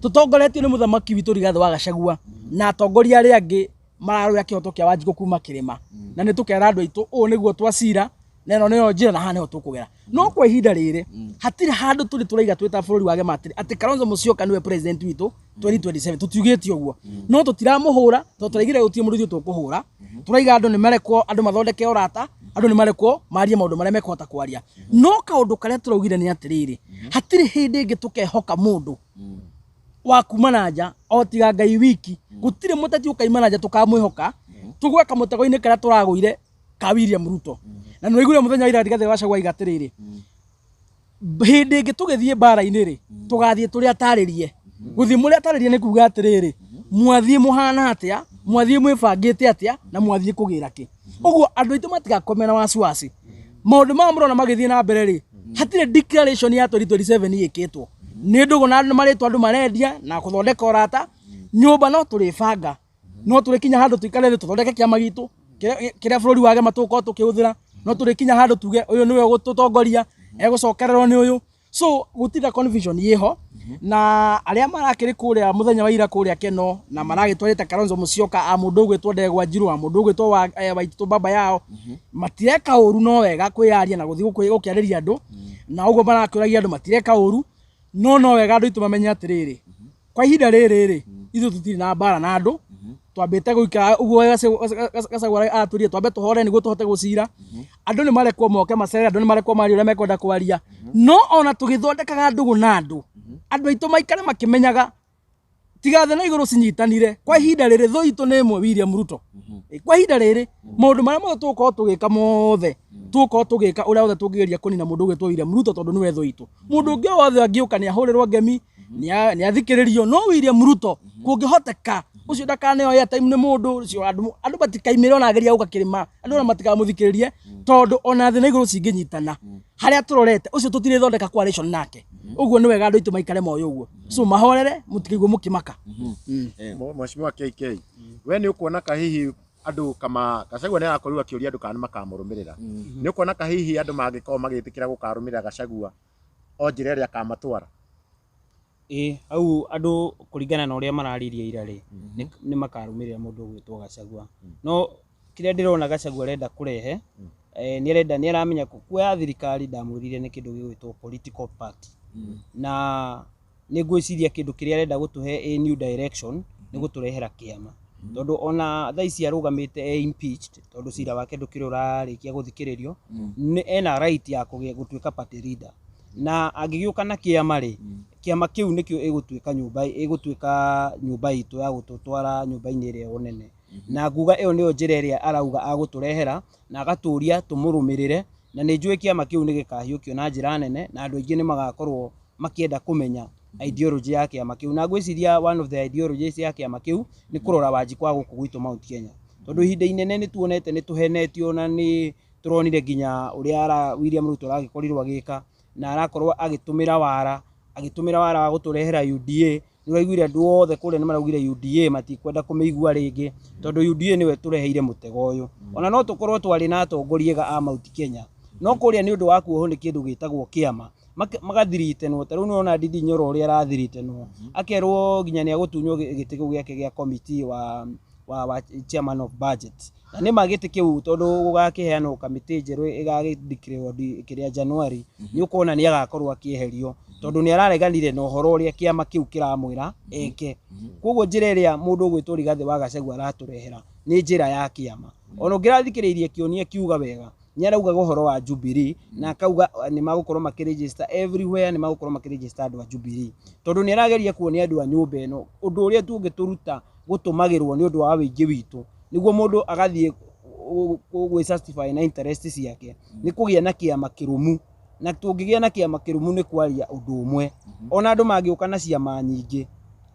tũtongoretio nĩ mũthamaki witũ Rigathĩ wa Gachagua na atongoria arĩa angĩ mararũĩra kĩhoto kĩa Wanjikũ kuma kĩrĩma, na nĩ tũkera andũ aitũ ũũ nĩguo twacira na ĩno nĩyo njĩra na haha nĩho tũkũgera. No kwa ihinda rĩrĩ hatirĩ handũ tũrĩ tũraiga twĩ ta bũrũri wa gema atĩ Kalonzo Musyoka nĩwe president witũ 2027. Tũtiugĩte ũguo, no tũtiramũhũra tondũ tũraigire gũtirĩ mũndũ ithuĩ tũkũhũra. Tũraiga andũ nĩ marekwo, andũ mathondeke ũrata, andũ nĩ marekwo marie maũndũ marĩa mekũhota kwaria. No kaũndũ karĩa tũraugire nĩ atĩrĩrĩ, hatirĩ hĩndĩ ĩngĩ tũkehoka mũndũ wa kuma na nja o tiga Ngai wiki. Gũtirĩ mũteti ũkaima na nja tũkamwĩhoka tũgwe kamũtego-inĩ karĩa tũragũire ka William Ruto. Na nĩ waiguire mũthenya wa ira Rigathĩ wa Gachagua aiga atĩrĩrĩ, hĩndĩ ĩngĩ tũgĩthiĩ mbara-inĩ rĩ, tũgathiĩ tũrĩ atarĩrie. Gũthiĩ mũrĩ atarĩrie nĩ kuga atĩrĩrĩ, mwathiĩ mũhana atĩa, mwathiĩ mwĩbangĩte atĩa, na mwathiĩ kũgĩra kĩ. Ũguo andũ aitũ matigakome na wasiwasi. Maũndũ maya mũrona magĩthiĩ na mbere rĩ, hatirĩ declaration ya 2027 ĩkĩtwo. Nĩ ndũgũ na marĩtwa andũ marendia na gũthondeka ũrata. Nyũmba no tũrĩbanga, no tũrĩkinya handũ tũikare thĩ tũthondeke kĩama gitũ kĩrĩa bũrũri wa gema tũgũkorwo tũkĩhũthĩra. No tũrĩkinya handũ tuge ũyũ nĩwe ũgũtũtongoria, egũcokererwo nĩ ũyũ. So gũtirĩ na confusion ĩho, na arĩa marakĩrĩ kũrĩa mũthenya wa ira kũrĩa Keno na maragĩtwarĩte Kalonzo Musyoka a mũndũ ũgwĩtwo Ndegwa Njirũ, a mũndũ ũgwĩtwo Waititũ baba yao, matireka ũru. No wega kwĩyaria na gũthiĩ gũkĩarĩria andũ, na ũguo marakĩũragia andũ matireka ũru. No wega andũ aitũ mamenye atĩrĩrĩ, kwa ihinda rĩrĩ rĩ, ithuĩ tũtirĩ na mbara na andũ. Twambĩte gũikara ũguo Gachagua aratwĩrire twambe tũhore nĩguo tũhote gũcira. Andũ nĩ marekwo moke macere, andũ nĩ marekwo marie ũrĩa mekwenda kwaria, no ona tũgĩthondekaga ndũgũ na andũ, andũ aitũ maikare makĩmenyaga tiga thĩ na igũrũ cinyitanire. Kwa ihinda rĩrĩ thũ itũ nĩ ĩmwe, William Ruto. Kwa ihinda rĩrĩ maũndũ marĩa mothe tũgũkorwo tũgĩka, mothe tũgũkorwo tũgĩka ũrĩa wothe tũngĩgeria kũnina mũndũ ũgwĩtwo William Ruto, tondũ nĩwe thũ itũ. Mũndũ ũngĩ o wothe angĩũka nĩ ahũrĩrwo ngemi, nĩ athikĩrĩrio, no William Ruto kũngĩhoteka ũcio ndakaneo airtime nĩ mũndũ ũcio. Andũ matikaimĩre ona ageria gũka kĩrĩma, andũ ona matikamũthikĩrĩrie, tondũ ona thĩ na igũrũ cingĩnyitana harĩa tũrorete ũcio tũtirĩthondeka coalition nake. Ũguo nĩ wega andũ aitũ maikare moĩ ũguo, so mahorere, mũtikaigua mũkĩmaka. Mheshimiwa KK, we nĩ ũkuona ka hihi andũ kama Gachagua nĩ arakorirwo akĩũria andũ kana nĩ makamũrũmĩrĩra? Nĩ ũkuona ka hihi andũ mangĩkorwo magĩtĩkĩra gũkarũmĩrĩra Gachagua o njĩra ĩrĩa akamatwara? Ĩ hau andũ kũringana na ũrĩa mararirie ira rĩ, nĩ makarũmĩrĩra mũndũ ũgwĩtwo Gachagua. No kĩrĩa ndĩrona Gachagua arenda kũrehe, nĩ arenda, nĩ aramenya kuoya thirikari, ndamwĩrire nĩ kĩndũ gĩgwĩtwo political party, na nĩ ngwĩciria kĩndũ kĩrĩa arenda gũtũhe a new direction nĩ gũtũrehera kĩama, tondũ ona thaa ici arũgamĩte e impeached, tondũ cira wake ndũkĩrĩ ũrarĩkia gũthikĩrĩrio, nĩ ena right ya kũgĩa gũtuĩka party leader. Na angĩgĩũka na kĩama rĩ, kĩama kĩu nĩkĩo ĩgũtuĩka nyũmba, ĩgũtuĩka nyũmba itũ ya gũtũtwara nyũmba-inĩ ĩrĩa nene. Na nguga ĩyo nĩyo njĩra ĩrĩa arauga agũtũrehera na agatũria tũmũrũmĩrĩre, na nĩ njũĩ kĩama kĩu nĩ gĩkahiũkio na njĩra nene, na andũ aingĩ nĩ magakorwo makĩenda kũmenya ideology ya kĩama kĩu. Na ngwĩciria one of the ideologies ya kĩama kĩu nĩ kũrora Wanjikũ wa gũkũ gwitũ Mount Kenya, tondũ ihinda inene nĩ tuonete nĩ tũhenetio, na nĩ tũronire nginya ũrĩa William Ruto aragĩkorirwo agĩka na arakorwo agĩtũmĩra wara, agĩtũmĩra wara wa gũtũrehera UDA. Nĩ ũraiguire andũ othe kũrĩa nĩ maraugire UDA matikwenda kũmĩigua rĩngĩ, tondũ UDA nĩwe tũreheire mũtego ũyũ. Ona no tũkorwo twarĩ na atongoria ega a Mount Kenya, no kũrĩa nĩ ũndũ wa kuohwo nĩ kĩndũ gĩtagwo kĩama, magathiritenwo. Ta rĩu nĩwona Ndindi Nyoro ũrĩa arathiritenwo, akerwo nginya nĩ agũtunywo gĩtĩ kĩu gĩake gĩa committee wa chairman of budget. Na nĩ ma gĩtĩ kĩu, tondũ gũgakĩheanwo kamĩtĩ njerũ ĩgagĩ kĩrĩa January, nĩ ũkuona nĩ agakorwo akĩeherio, tondũ nĩ arareganire na ũhoro ũrĩa kĩama kĩu kĩramwĩra eke. Koguo njĩra ĩrĩa mũndũ ũgwĩtwo Rigathĩ wa Gachagua aratũrehera nĩ njĩra ya kĩama. Ona ũngĩrathikĩrĩirie kĩonia kiuga wega, nĩ araugaga ũhoro wa Jubilee na akauga nĩ magũkorwo makĩregister everywhere, nĩ magũkorwo makĩregister andũ a Jubilee, tondũ nĩ arageria kuonia andũ a nyũmba ĩno ũndũ ũrĩa tũngĩtũruta gũtũmagĩrwo nĩ ũndũ wa wĩingĩ witũ, nĩguo mũndũ agathiĩ gwĩ justify na interest ciake nĩ kũgĩa na kĩama kĩrũmu. Na tũngĩgĩa na kĩama kĩrũmu nĩ kwaria ũndũ ũmwe, ona andũ mangĩũka na ciama nyingĩ,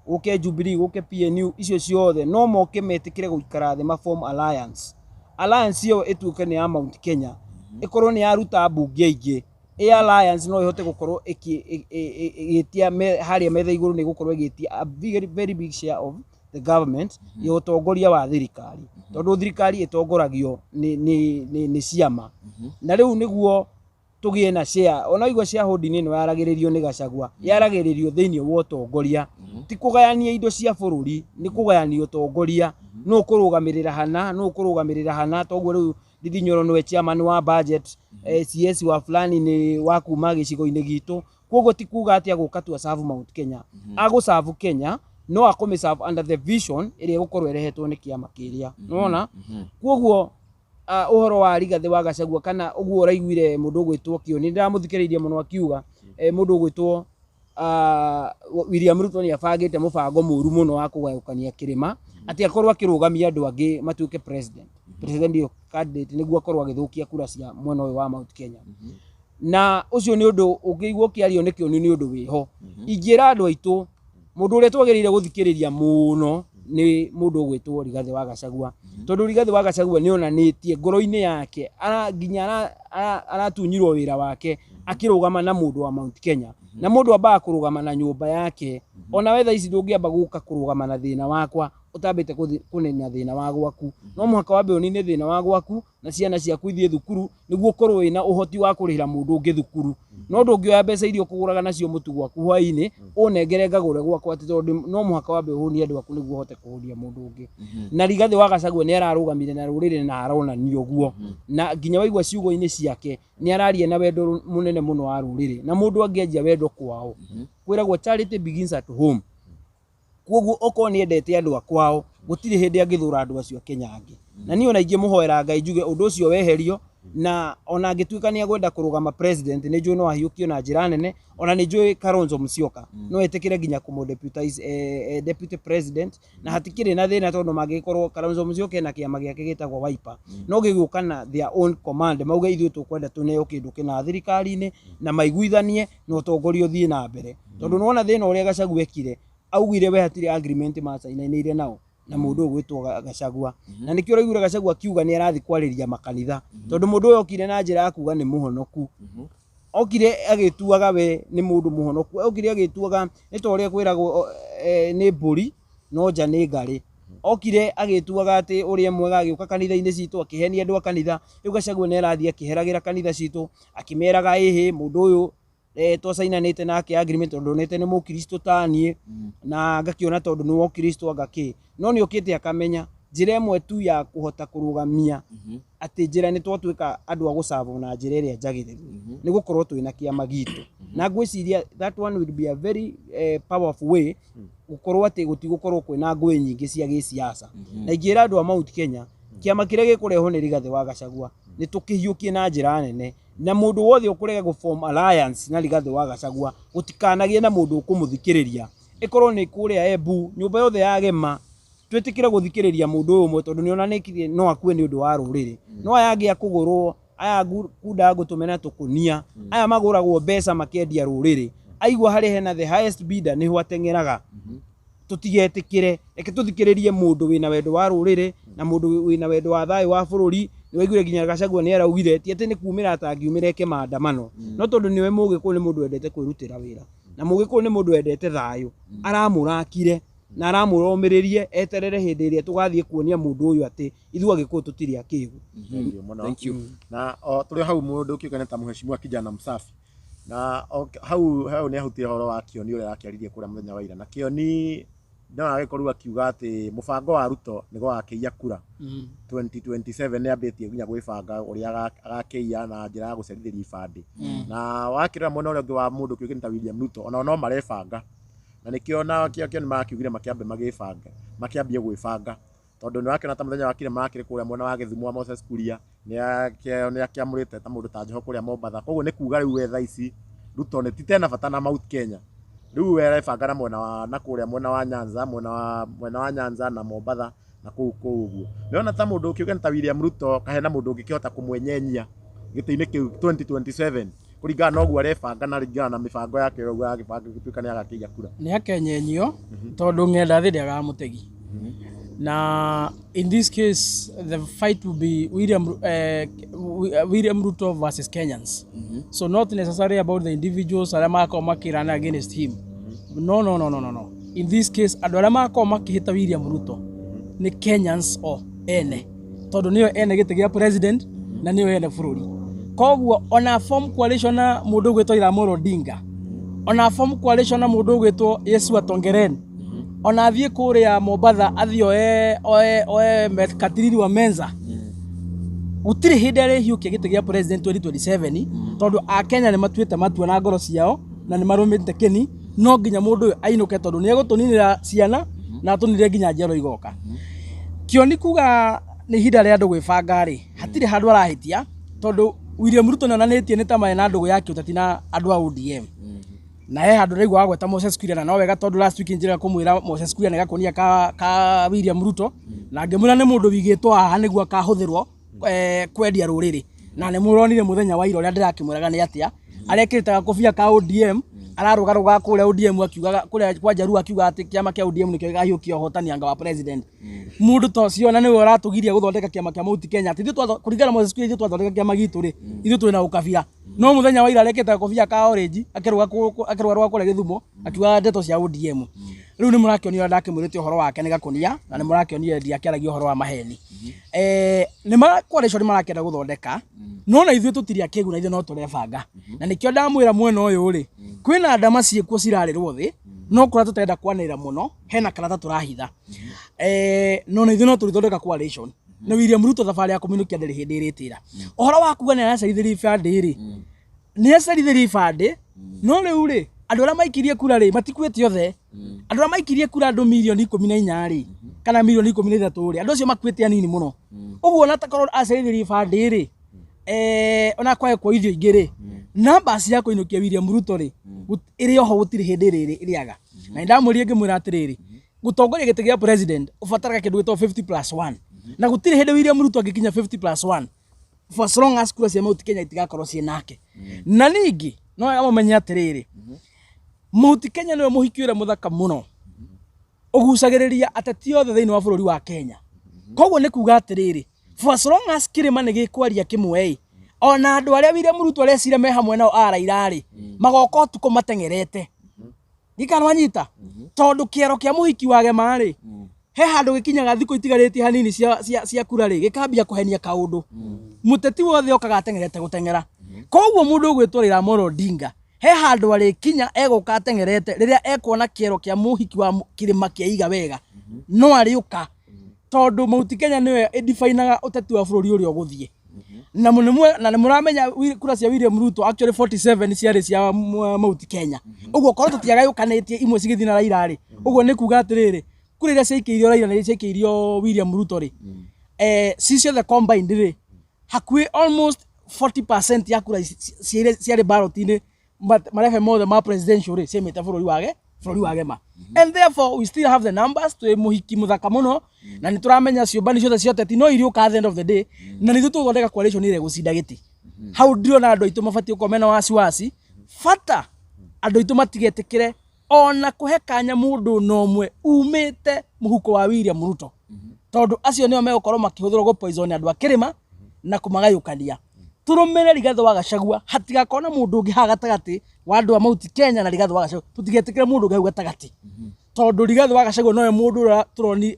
gũke Jubilee, gũke PNU, icio ciothe no moke metĩkĩre gũikara thĩ ma form alliance. Alliance ĩyo ĩtuĩke nĩ ya Mount Kenya, ĩkorwo nĩ yaruta mbunge aingĩ. Ĩ alliance no ĩhote gũkorwo ĩgĩtia harĩa metha igũrũ, nĩ ĩgũkorwo ĩgĩtia a very, very big share of the government ya ũtongoria wa thirikari, tondũ thirikari ĩtongoragio nĩ ciama. Na rĩu nĩguo tũgĩe na share, ona igua shareholding ĩno yaragĩrĩrio nĩ Gachagua, yaragĩrĩrio thĩinĩ wa ũtongoria, ti kũgayania indo cia bũrũri, nĩ kũgayania ũtongoria, nũ ũkũrũgamĩrĩra hana, nũ ũkũrũgamĩrĩra hana. Toguo rĩu Ndindi Nyoro nĩwe chairman wa budget, CS wa fulani nĩ wa kuma gĩcigo-inĩ gitũ. Koguo ti kuga atĩ agũka tu aserve Mount Kenya, agũserve Kenya, no akũmĩ serve under the vision ĩrĩa ĩgũkorwo ĩrehetwo nĩ kĩama kĩrĩa nĩwona. Koguo ũhoro wa Rigathĩ wa Gachagua kana ũguo ũraiguire mũndũ ũgwĩtwo Kĩoni, ndĩramũthikĩrĩirie mũno akiuga mũndũ ũgwĩtwo William Ruto nĩ abangĩte mũbango mũru mũno wa kũgayũkania kĩrĩma, atĩ akorwo akĩrũgamia andũ angĩ matuĩke presidential candidate nĩguo akorwo agĩthũkia kura cia mwena ũyũ wa Mount Kenya. Na ũcio nĩ ũndũ ũngĩigua ũkĩario nĩ Kĩoni, nĩ ũndũ wĩho. Ingĩra andũ aitũ, mũndũ ũrĩa twagĩrĩire gũthikĩrĩria mũno nĩ mũndũ ũgwĩtwo Rigathĩ wa Gachagua, tondũ Rigathĩ wa Gachagua nĩ onanĩtie ngoro-inĩ yake nginya aratunyirwo wĩra wake akĩrũgama na mũndũ wa Mount Kenya. Na mũndũ ambaga kũrũgama na nyũmba yake. Ona we thaa ici ndũngĩamba gũka kũrũgama na thĩna wakwa ũtambĩte kũnina thĩna wa gwaku. No mũhaka wambe ũnine thĩna wa gwaku na ciana ciaku ithiĩ thukuru, nĩguo ũkorwo wĩna ũhoti wa kũrĩhĩra mũndũ ũngĩ thukuru. No ndũngĩoya mbeca iria ũkũgũraga nacio mũtu gwaku hwaĩ-inĩ ũnengere ngagũre gwakwa, atĩ tondũ no mũhaka wambe ũhũnie andũ aku nĩguo ũhote kũhũnia mũndũ ũngĩ. Na Rigathĩ wa Gachagua nĩ ararũgamire na rũrĩrĩ na aronania ũguo, na nginya waigua ciugo-inĩ ciake nĩ araria na wendo mũnene mũno wa rũrĩrĩ. Na mũndũ angĩanjia wendo kwao, kwĩragwo charity begins at home. Koguo okorwo nĩ endete andũ a kwao, Gũtirĩ hĩndĩ angĩthũra andũ acio a Kenya angĩ. Na niĩ ona ingĩmũhoera Ngai njuge ũndũ ũcio weherio, na ona angĩtuĩka nĩ egwenda kũrũgama president, nĩ njũĩ no ahiũkio na njĩra nene. Ona nĩ njũĩ Kalonzo Musyoka no etĩkĩre nginya kũmũ deputize deputy president, na hatikĩrĩ na thĩna, tondũ mangĩgĩkorwo Kalonzo Musyoka ena kĩama gĩake gĩtagwo Wiper, no gĩgũka na their own command, mauge ithuĩ tũkwenda tũneo kĩndũ kĩna thirikari-inĩ, na maiguithanie na ũtongoria ũthiĩ na mbere. Tondũ nĩwona thĩna ũrĩa Gachagua ekire, augire we hatirĩ agreement macainanĩire nao na mũndũ ũyũ gwĩtwo Gachagua, na nĩkĩo ũraiguire Gachagua akiuga nĩ arathiĩ kwarĩria makanitha, tondũ mũndũ ũyũ okire na njĩra ya kuga nĩ mũhonoku. Okire agĩtuaga we nĩ mũndũ mũhonoku, okire agĩtuaga nĩ ta ũrĩa kwĩragwo nĩ mbũri no nja nĩ ngarĩ. Okire agĩtuaga atĩ ũrĩa mwega, agĩũka kanitha-inĩ citũ akĩhenia andũ a kanitha. Rĩu Gachagua nĩ arathiĩ akĩheragĩra kanitha citũ akĩmeraga ĩhĩ mũndũ ũyũ twacainanĩte nake agreement, tondũ onete nĩ mũkristo ta niĩ, na ngakĩona tondũ nĩ mũkristo anga kĩ. No nĩ okĩte akamenya njĩra ĩmwe tu ya kũhota kũrũgamia atĩ njĩra nĩ twatuĩka andũ a gũcabwo na njĩra ĩrĩa njagĩrĩru nĩ gũkorwo twĩna kĩama gitũ. Na ngwĩciria that one will be a very powerful way gũkorwo atĩ gũtigũkorwo kwĩna ngũĩ nyingĩ cia gĩsiasa. Na ingĩra andũ a Mount Kenya, kĩama kĩrĩa gĩkũrehwo nĩ Rigathĩ wa Gachagua nĩ tũkĩhiũkie na njĩra nene, na mũndũ wothe ũkũrega gũ form alliance na Rigathĩ wa Gachagua gũtikanagĩe na mũndũ ũkũmũthikĩrĩria, ĩkorwo nĩ kũrĩa Embu, nyũmba yothe ya Gema, twĩtĩkĩre gũthikĩrĩria mũndũ ũyũ ũmwe, tondũ nĩonanĩtie no akue nĩ ũndũ wa rũrĩrĩ. No aya angĩ a kũgũrwo, aya kunda ngũtũme na tũkũnia, aya magũragwo mbeca makendia rũrĩrĩ, aigua harĩa hena the highest bidder nĩho ateng'eraga. Tũtigetĩkĩre, reke tũthikĩrĩrie mũndũ wĩna wendo wa rũrĩrĩ na mũndũ wĩna wendo wa thayũ wa bũrũri. Nĩ waiguire nginya Gachagua nĩ araugire ti atĩ nĩ kumĩra atangiumĩra eke maandamano, no tondũ nĩwe Mũgĩkũyũ nĩ mũndũ wendete kwĩrutĩra wĩra, na Mũgĩkũyũ nĩ mũndũ wendete thayũ, aramũrakire na aramũromĩrĩrie eterere hĩndĩ ĩrĩa tũgathiĩ kuonia mũndũ ũyũ atĩ ithuĩ Agĩkũyũ tũtirĩ akĩgu. Thank you mũno. Thank you. Na o tũrĩ hau, mũndũ ũkĩũkane ta mheshimiwa kijana msafi, na o hau hau nĩ ahutirie ũhoro wa Kĩoni ũrĩa arakĩaririe kũrĩa mũthenya wa ira, na Kĩoni no agĩkorirwo akiuga atĩ mũbango wa Ruto nĩ gwakĩiya kura 2027. Nĩ ambĩtie nginya gwĩbanga ũrĩa agakĩiya na njĩra ya gũcerithĩria ibandĩ. Na wakĩrora mwena ũrĩa ũngĩ wa mũndũ kĩũkĩte ta William Ruto, onao no marebanga, na nĩkĩo na kĩo kĩo nĩ makiugire makĩambe magĩbanga, makĩambie gwĩbanga, tondũ nĩ wakĩona ta mũthenya wa kire makĩrĩ kũrĩa mwena wa Gĩthumo wa Moses Kuria nĩ akĩamũrĩte ta mũndũ ta Joho kũrĩa Mombatha. Koguo nĩ kuga rĩu we thaa ici Ruto nĩ ti tena bata na Mount Kenya, rĩu we arebanga na mwena wa na kũrĩa mwena wa Nyanza, mwena wa Nyanza na Mombatha na kũu ũguo. Nĩona ta mũndũ ũkĩuga ta William Ruto kahena mũndũ ũngĩkĩhota kũmwenyenyia gĩtĩ-inĩ kĩu 2027, kũringana na ũguo arebanga na ringana na mĩbango yake ũguo aragĩbanga gũtuĩka nĩ agakĩiya kura? Nĩ akenyenyio, tondũ ng'enda thĩ ndĩagaga mũtegi, na in this case the fight will be William Ruto versus Kenyans. So not necessarily about the individuals arĩa magakorwo makĩrana against him. No, no, no, no, no, no. In this case andũ arĩa magakorwo makĩhĩta William Ruto nĩ Kenyans o ene, tondũ nĩo ene gĩtĩ gĩa president na nĩo ene bũrũri. Koguo ona form coalition na mũndũ ũgwĩtwo Raila Amolo Odinga, ona form coalition na mũndũ ũgwĩtwo Yesua Tongeren, ona athiĩ kũrĩa Mombatha athiĩ oe Mekatilili wa Menza, gũtirĩ hĩndĩ arĩhiũkia gĩtĩ gĩa president 2027, tondũ akenya nĩ matuĩte matua na ngoro ciao na nĩ marũmĩte kĩni no nginya mũndũ ũyũ ainũke, tondũ nĩ egũtũninĩra ciana na atũninĩre nginya njiaro igoka. Kĩoni kuga nĩ ihinda rĩa andũ gwĩbanga rĩ, hatirĩ handũ arahĩtia, tondũ William Ruto nĩonanĩtie nĩ ta marĩ na ndũgũ ya kĩũteti na andũ a ODM, na he handũ ndaigua wagweta Moses Kuria, na no wega, tondũ last week njĩra kũmwĩra Moses Kuria nĩ gakũnia ka William Ruto, na ngĩmwĩra nĩ mũndũ wigĩtwo haha nĩguo akahũthĩrwo kwendia rũrĩrĩ. Na nĩ mũronire mũthenya wa ira ũrĩa ndĩrakĩmwĩraga nĩ atĩa arekĩrĩte gakobia ka ODM, ararũgarũga kũrĩa ODM akiugaga kũrĩa kwa Jaruo, akiuga atĩ kĩama kĩa ODM nĩkĩo gĩkahiũkia ũhotani anga wa president. Mũndũ ta ũcio na nĩwe ũratũgiria gũthondeka kĩama kĩa Mount Kenya, atĩ ithuĩ kũringana na Moses Kuria, ithuĩ twathondeka kĩama gitũ rĩ, ithuĩ twĩna ũkabira. No mũthenya wa ira arekĩrĩte gakobia ka orange akĩrũgarũga kũrĩa Gĩthumo akiugaga ndeto cia ODM. Rĩu nĩ mũrakĩonio ũrĩa ndakĩmwĩrĩte ũhoro wake nĩ gakũnia, na nĩ mũrakĩonire ndiakĩaragia ũhoro wa maheni. Nĩ ma coalition marakĩenda gũthondeka, no na ithuĩ tũtirĩ akĩgu, na ithuĩ no tũrebanga, na nĩkĩo ndamwĩra mwena ũyũ rĩ, kwĩna ndama ciĩkuo cirarĩrwo thĩ, no kũrĩa tũtarenda kwanĩrĩra mũno hena karata tũrahitha. No na ithuĩ no tũrĩthondeka coalition na William Ruto. Thabarĩ ya kũminũkia ndĩrĩ hĩndĩ ĩrĩtĩra. Ũhoro wa kuga nĩ aracerithĩria ibandĩ rĩ, nĩ acerithĩria ibandĩ, no rĩu rĩ, andũ arĩa maikirie kura rĩ, matikuĩte othe. Andũ arĩa maikirie kura, andũ mirioni 14 rĩ, Kana mirioni 13 rĩ, andũ acio makuĩte anini mũno. Ũguo ona takorwo acerithĩrie ibandĩ rĩ, ona kwae kuoithio ingĩ rĩ, namba cia kũinũkia William Ruto rĩ, ĩrĩ oho, gũtirĩ hĩndĩ ĩrĩ ĩrĩaga. Na nĩndamwĩrire ngĩmwĩra atĩrĩrĩ, gũtongoria gĩtĩ gĩa president ũbataraga kĩndũ gĩtagwo 50 plus 1, na gũtirĩ hĩndĩ William Ruto angĩkinya 50 plus 1 for as long as kura cia Mount Kenya itigakorwo ciĩ nake. Na ningĩ no wega mũmenye atĩrĩrĩ, Mount Kenya nĩwe mũhiki ũrĩa mũthaka mũno ũgucagĩrĩria ateti othe thĩinĩ wa bũrũri wa Kenya. Koguo nĩ kuga atĩrĩrĩ, for as long as kĩrĩma nĩ gĩkwaria kĩmwe ĩ, ona andũ arĩa William Ruto arecira me hamwe nao a Raila rĩ, magoka ũtukũ mateng'erete. Ndikana wanyita, tondũ kĩero kĩa mũhiki wa gema rĩ, he handũ gĩkinyaga thikũ itigarĩtie hanini cia kura rĩ, gĩkambia kũhenia kaũndũ. Mũteti wothe okaga ateng'erete gũteng'era. Koguo mũndũ ũgwĩtwo Raila Amolo Odinga he handũ arĩkinya egũka ateng'erete rĩrĩa ekuona kĩero kĩa mũhiki wa kĩrĩma kĩaiga wega, no arĩũka, tondũ Mount Kenya nĩwe ĩdefinaga ũteti wa bũrũri ũrĩa ũgũthiĩ. Na na nĩ mũramenya kura cia William Ruto, actually 47 ciarĩ cia Mount Kenya. Ũguo korwo tũtiagayũkanĩtie imwe cigĩthiĩ na Raila rĩ, ũguo nĩ kuga atĩrĩrĩ, kura iria ciaikĩirio Raila na iria ciaikĩirio William Ruto rĩ, ci ciothe combined rĩ, hakuhĩ almost 40% ya kura ici ciarĩ ballot-inĩ marebe mothe ma presidential rĩ, ciaimĩte bũrũri wa gema. And therefore we still have the numbers. Twĩ mũhiki mũthaka mũno na nĩ tũramenya ciũmbani ciothe cia ũteti no iriũka at the end of the day, na nĩ ithuĩ tũgũthondeka coalition ĩrĩa ĩgũcinda gĩtĩ. Hau ndirona andũ aitũ mabatiĩ gũkorwo mena wasiwasi. Bata andũ aitũ matigetĩkĩre ona kũhe kanya mũndũ na ũmwe umĩte mũhuko wa William Ruto, tondũ acio nĩo megũkorwo makĩhũthĩrwo gũ poison andũ a kĩrĩma na kũmagayũkania. Tũrũmĩrĩre Rigathĩ wa Gachagua, hatigakorwo na mũndũ ũngĩ haha gatagatĩ wa andũ a Mount Kenya na Rigathĩ wa Gachagua. Tũtigetĩkĩre mũndũ ũngĩ hau gatagatĩ, tondũ Rigathĩ wa Gachagua nowe mũndũ ũrĩa tũroni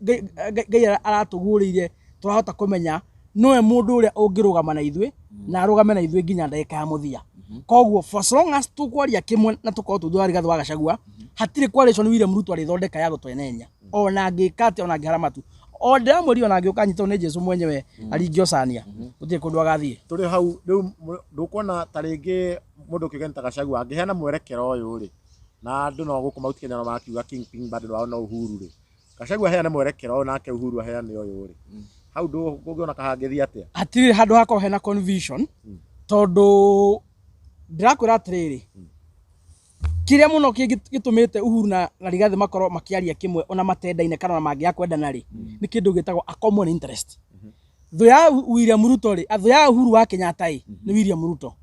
Ngai aratũguũrĩirie, tũrahota kũmenya nowe mũndũ ũrĩa ũngĩrũgama na ithuĩ na arũgame na ithuĩ nginya ndagĩka ya mũthia. Koguo for as long as tũkwaria kĩmwe na tũkorwo twĩ thutha wa Rigathĩ wa Gachagua, hatirĩ coalition William Ruto arĩthondeka ya gũtwenenya, ona angĩka atĩa, ona angĩhara matu. O ndĩramwĩrire, ona angĩũka anyitwo nĩ Jesũ mwenyewe aringio cania, gũtirĩ kũndũ agathiĩ. Tũrĩ hau rĩu, ndũkuona ta rĩngĩ mũndũ ũkĩũgeni ta Gachagua angĩheana mwerekero ũyũ rĩ, na andũ no gũkũ Mount Kenya no makiuga kingpin bado wao no Uhuru rĩ, Gachagua aheane mwerekero ũyũ nake Uhuru aheane ũyũ rĩ, hau ndũngĩona kahangĩthiĩ atĩa? Hatirĩ handũ hakorwo hena confusion, tondũ ndĩrakwĩra atĩrĩrĩ, kĩrĩa mũno gĩtũmĩte Uhuru na Rigathĩ makorwo makĩaria kĩmwe ona matendaine kana ona mangĩaga kwendana rĩ, nĩ kĩndũ gĩtagwo a common interest. Thũ ya William Ruto rĩ, thũ ya Uhuru wa Kenyatta ĩ nĩ William Ruto,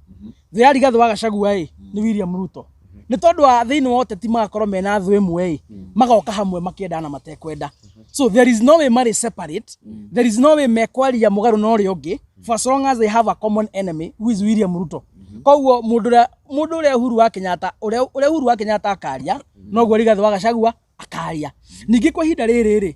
thũ ya Rigathĩ wa Gachagua ĩ nĩ William Ruto. Nĩ tondũ wa thĩinĩ wa ũteti magakorwo mena thũ ĩmwe ĩ, magoka hamwe makĩenda na matekwenda. So there is no way marĩ separate, there is no way mekwaria mũgarũ na ũrĩa ũngĩ for as long as they have a common enemy who is William Ruto. Koguo mũndũ ũrĩa Uhuru wa Kenyatta, ũrĩa Uhuru wa Kenyatta akaria, noguo Rigathĩ wa Gachagua akaria. Ningĩ kwa ihinda rĩrĩ rĩ,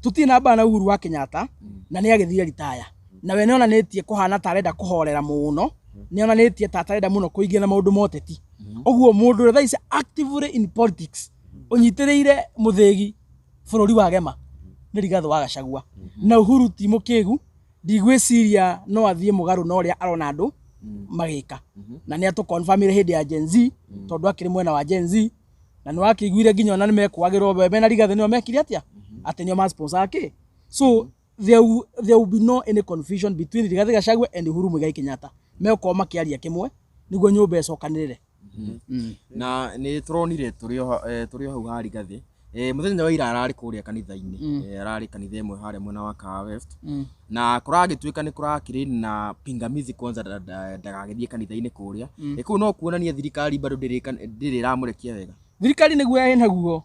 tũtirĩ na mbara na Uhuru wa Kenyatta, na nĩ agĩthire ritaya, na we nĩonanĩtie kũhana ta arenda kũhorera mũno, nĩonanĩtie ta atarenda mũno kũingĩra na maũndũ ma ũteti. Ũguo mũndũ ũrĩa thaa ici actively in politics ũnyitĩrĩire mũthĩgi bũrũri wa gema nĩ Rigathĩ wa Gachagua. Na Uhuru ti mũkĩgu, ndigwĩciria no athiĩ mũgarũ na ũrĩa arona andũ magĩka, na nĩ atũconfirmire hĩndĩ ya Gen Z, tondũ akĩrĩ mwena wa Gen Z, na nĩ wakĩiguire nginya ona nĩ mekũagĩrwo we mena Rigathĩ nĩo mekire atĩa, atĩ nĩo ma sponsor kĩ. So there will be no any confusion between Rigathĩ Gachagua and Uhuru Muigai Kenyatta. Megũkorwo makĩaria kĩmwe nĩguo nyũmba ĩcokanĩrĩre. Na nĩ tũronire tũrĩ o hau ha Rigathĩ, mũthenya wa ira ararĩ kũrĩa kanitha-inĩ, ararĩ kanitha ĩmwe harĩa mwena wa Kahawa West, na kũragĩtuĩka nĩ kũrakĩrĩ na pingamizi kwanza ndagagĩthiĩ kanitha-inĩ kũrĩa. Kũu no kuonania thirikari bado ndĩrĩ ĩramũrekia wega. Thirikari nĩguo ĩnaguo,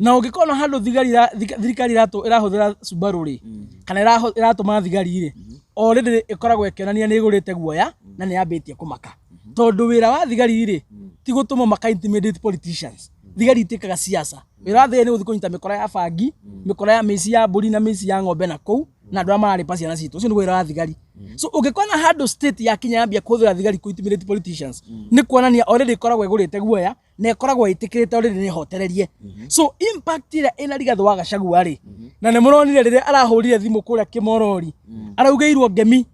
na ũngĩkorwo handũ thigari thirikari ĩrahũthĩra Subaru rĩ, kana ĩratũma thigari rĩ, already ĩkoragwo ĩkĩonania nĩ ĩgũrĩte guoya na nĩ yambĩtie kũmaka, tondũ wĩra wa thigari rĩ ti gũtũmwo maka intimidate politicians. Thigari itiĩkaga siasa. Wĩra wa thigari nĩ gũthiĩ kũnyita mĩkora ya bangi, mĩkora ya mĩici ya mbũri na mĩici ya ng'ombe na kũu, na andũ arĩa mararĩpa ciana citũ. Ũcio nĩguo wĩra wa thigari. So ũngĩkona handũ state yakinya yambia kũhũthĩra thigari kũ intimidate politicians, nĩ kuonania already ĩkoragwo ĩgũrĩte guoya na ĩkoragwo ĩtĩkĩrĩte already nĩ hotererie. So impact ĩrĩa ĩna Rigathĩ wa Gachagua rĩ, na nĩ mũronire rĩrĩa arahũrire thimũ kũrĩa Kĩmorori, araugĩirwo ngemi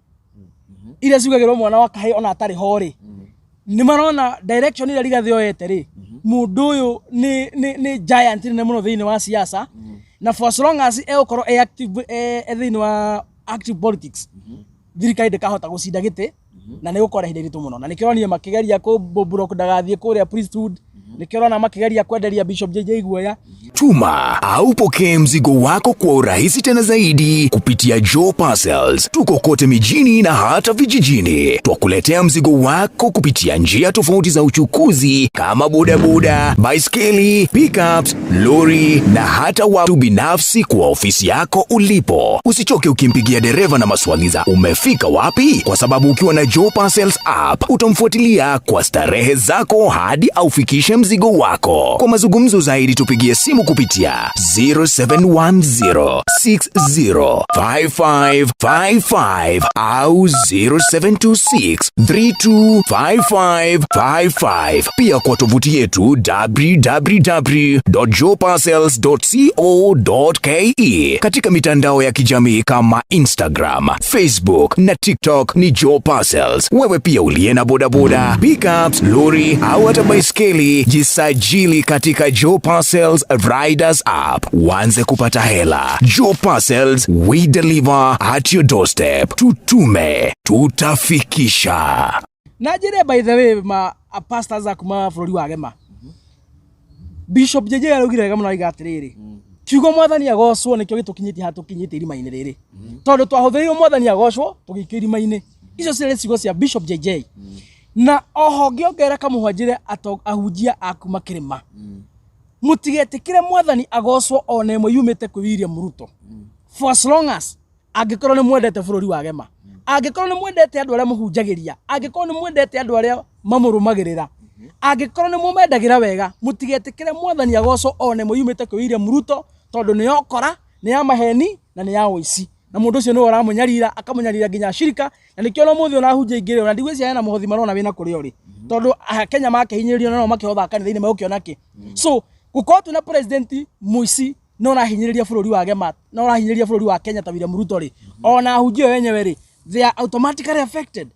iria ciugagĩrwo mwana wa kahĩĩ ona atarĩ ho rĩ, nĩ marona direction ĩrĩa Rigathĩ oete rĩ, mũndũ ũyũ nĩ giant nene mũno thĩinĩ wa siasa. Na for as long as egũkorwo e active e thĩinĩ wa active politics, thirikari ndĩkahota gũcinda gĩtĩ na nĩ gũkorwo na ihinda iritũ mũno. Na nĩkĩo ũronire makĩgeria kũ ndagathiĩ kũrĩa priesthood, nĩkĩo ũrona makĩgeria kwenderia Bishop JJ guoya. Tuma au pokee mzigo wako kwa urahisi tena zaidi kupitia Joe Parcels. Tuko kote mijini na hata vijijini. Twakuletea mzigo wako kupitia njia tofauti za uchukuzi kama bodaboda, baiskeli, pickups, lori na hata watu binafsi kwa ofisi yako ulipo. Usichoke ukimpigia dereva na maswali za umefika wapi, kwa sababu ukiwa na Joe Parcels app utamfuatilia kwa starehe zako hadi aufikishe mzigo wako. Kwa mazungumzo zaidi tupigie simu kupitia 0710605555 au 0726325555. Pia kwa tovuti yetu www.joeparcels.co.ke. Katika mitandao ya kijamii kama Instagram, Facebook na TikTok ni Joe Parcels. Wewe pia uliye na bodaboda, pickups, lori au hata baiskeli, jisajili katika Joe Parcels Riders app uanze kupata hela. Joe Parcels, we deliver at your doorstep. Tutume, tutafikisha. Na njĩre, by the way, ma a pastors a kuma bũrũri wa Gema, Bishop JJ araugire wega mũno, aiga atĩrĩrĩ, kiugo "Mwathani agocwo" nĩkĩo gĩtũkinyĩtie haha tũkinyĩte irima-inĩ rĩrĩ, tondũ twahũthĩrirwo "Mwathani agocwo" tũgĩikio irima-inĩ. Icio ciarĩ ciugo cia Bishop JJ. Na oho ngĩongerera kamũhwa njĩre ahunjia a kuma kĩrĩma, mũtigetĩkĩre "Mwathani agocwo" ona ĩmwe yumĩte kwĩ William Ruto, for as long as angĩkorwo nĩ mwendete bũrũri wa Gema, angĩkorwo nĩ mwendete andũ arĩa mũhunjagĩria, angĩkorwo nĩ mwendete andũ arĩa mamũrũmagĩrĩra, angĩkorwo nĩ mũmendagĩra wega, mũtigetĩkĩre "Mwathani agocwo" ona ĩmwe yumĩte kwĩ William Ruto, tondũ nĩ okora, nĩ ya maheni na nĩ ya ũici, na mũndũ ũcio nĩwe ũramũnyarira, akamũnyarira nginya ashirika. Na nĩkĩo ona ũmũthĩ ona ahunjia aingĩ ona ndigwĩciria hena mũhothi marona wĩna kũrĩa ũrĩ, tondũ Kenya makĩhinyĩrĩrio na no makĩhotha kanitha-inĩ megũkĩona kĩ. So gũkorwo twĩna president mũici no ũrahinyĩrĩria bũrũri wa Gema, no ũrahinyĩrĩria bũrũri wa Kenya ta William Ruto rĩ, ona ahunjia o enyewe rĩ, they are automatically affected.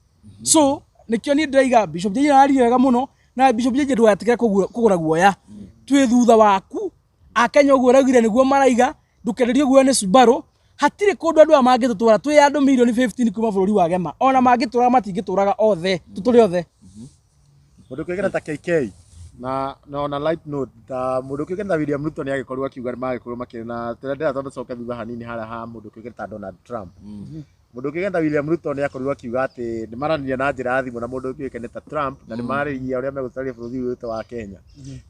So nĩkĩo niĩ ndĩraiga Bishop JJ araririe wega mũno. Na Bishop JJ, ndũgatĩkĩre kũgũra guoya, twĩ thutha waku. Akenya ũguo ũraugire nĩguo maraiga, ndũkenderio guoya nĩ Subaru. Hatirĩ kũndũ andũ aya mangĩtũtwara. Twĩ andũ mirioni 15 kuma bũrũri wa Gema, ona mangĩtũraga matingĩtũraga othe, tũtũrĩ othe. Mũndũ kĩũĩkaine ta KK na on a light note, ta mũndũ kĩũĩkaine ta William Ruto nĩ agĩkorirwo akiuga nĩ magĩkorwo makĩrĩ na tũrĩa ndĩrenda tũcoke thutha hanini harĩa ha mũndũ kĩũĩkaine ta Donald Trump. Mũndũ kĩũĩkaine ta William Ruto nĩ akorirwo akiuga atĩ nĩ maranire na njĩra ya thimũ na mũndũ kĩũĩkaine ta Trump, na nĩ marĩria ũrĩa megũtwaria bũrũri ũyũ witũ wa Kenya.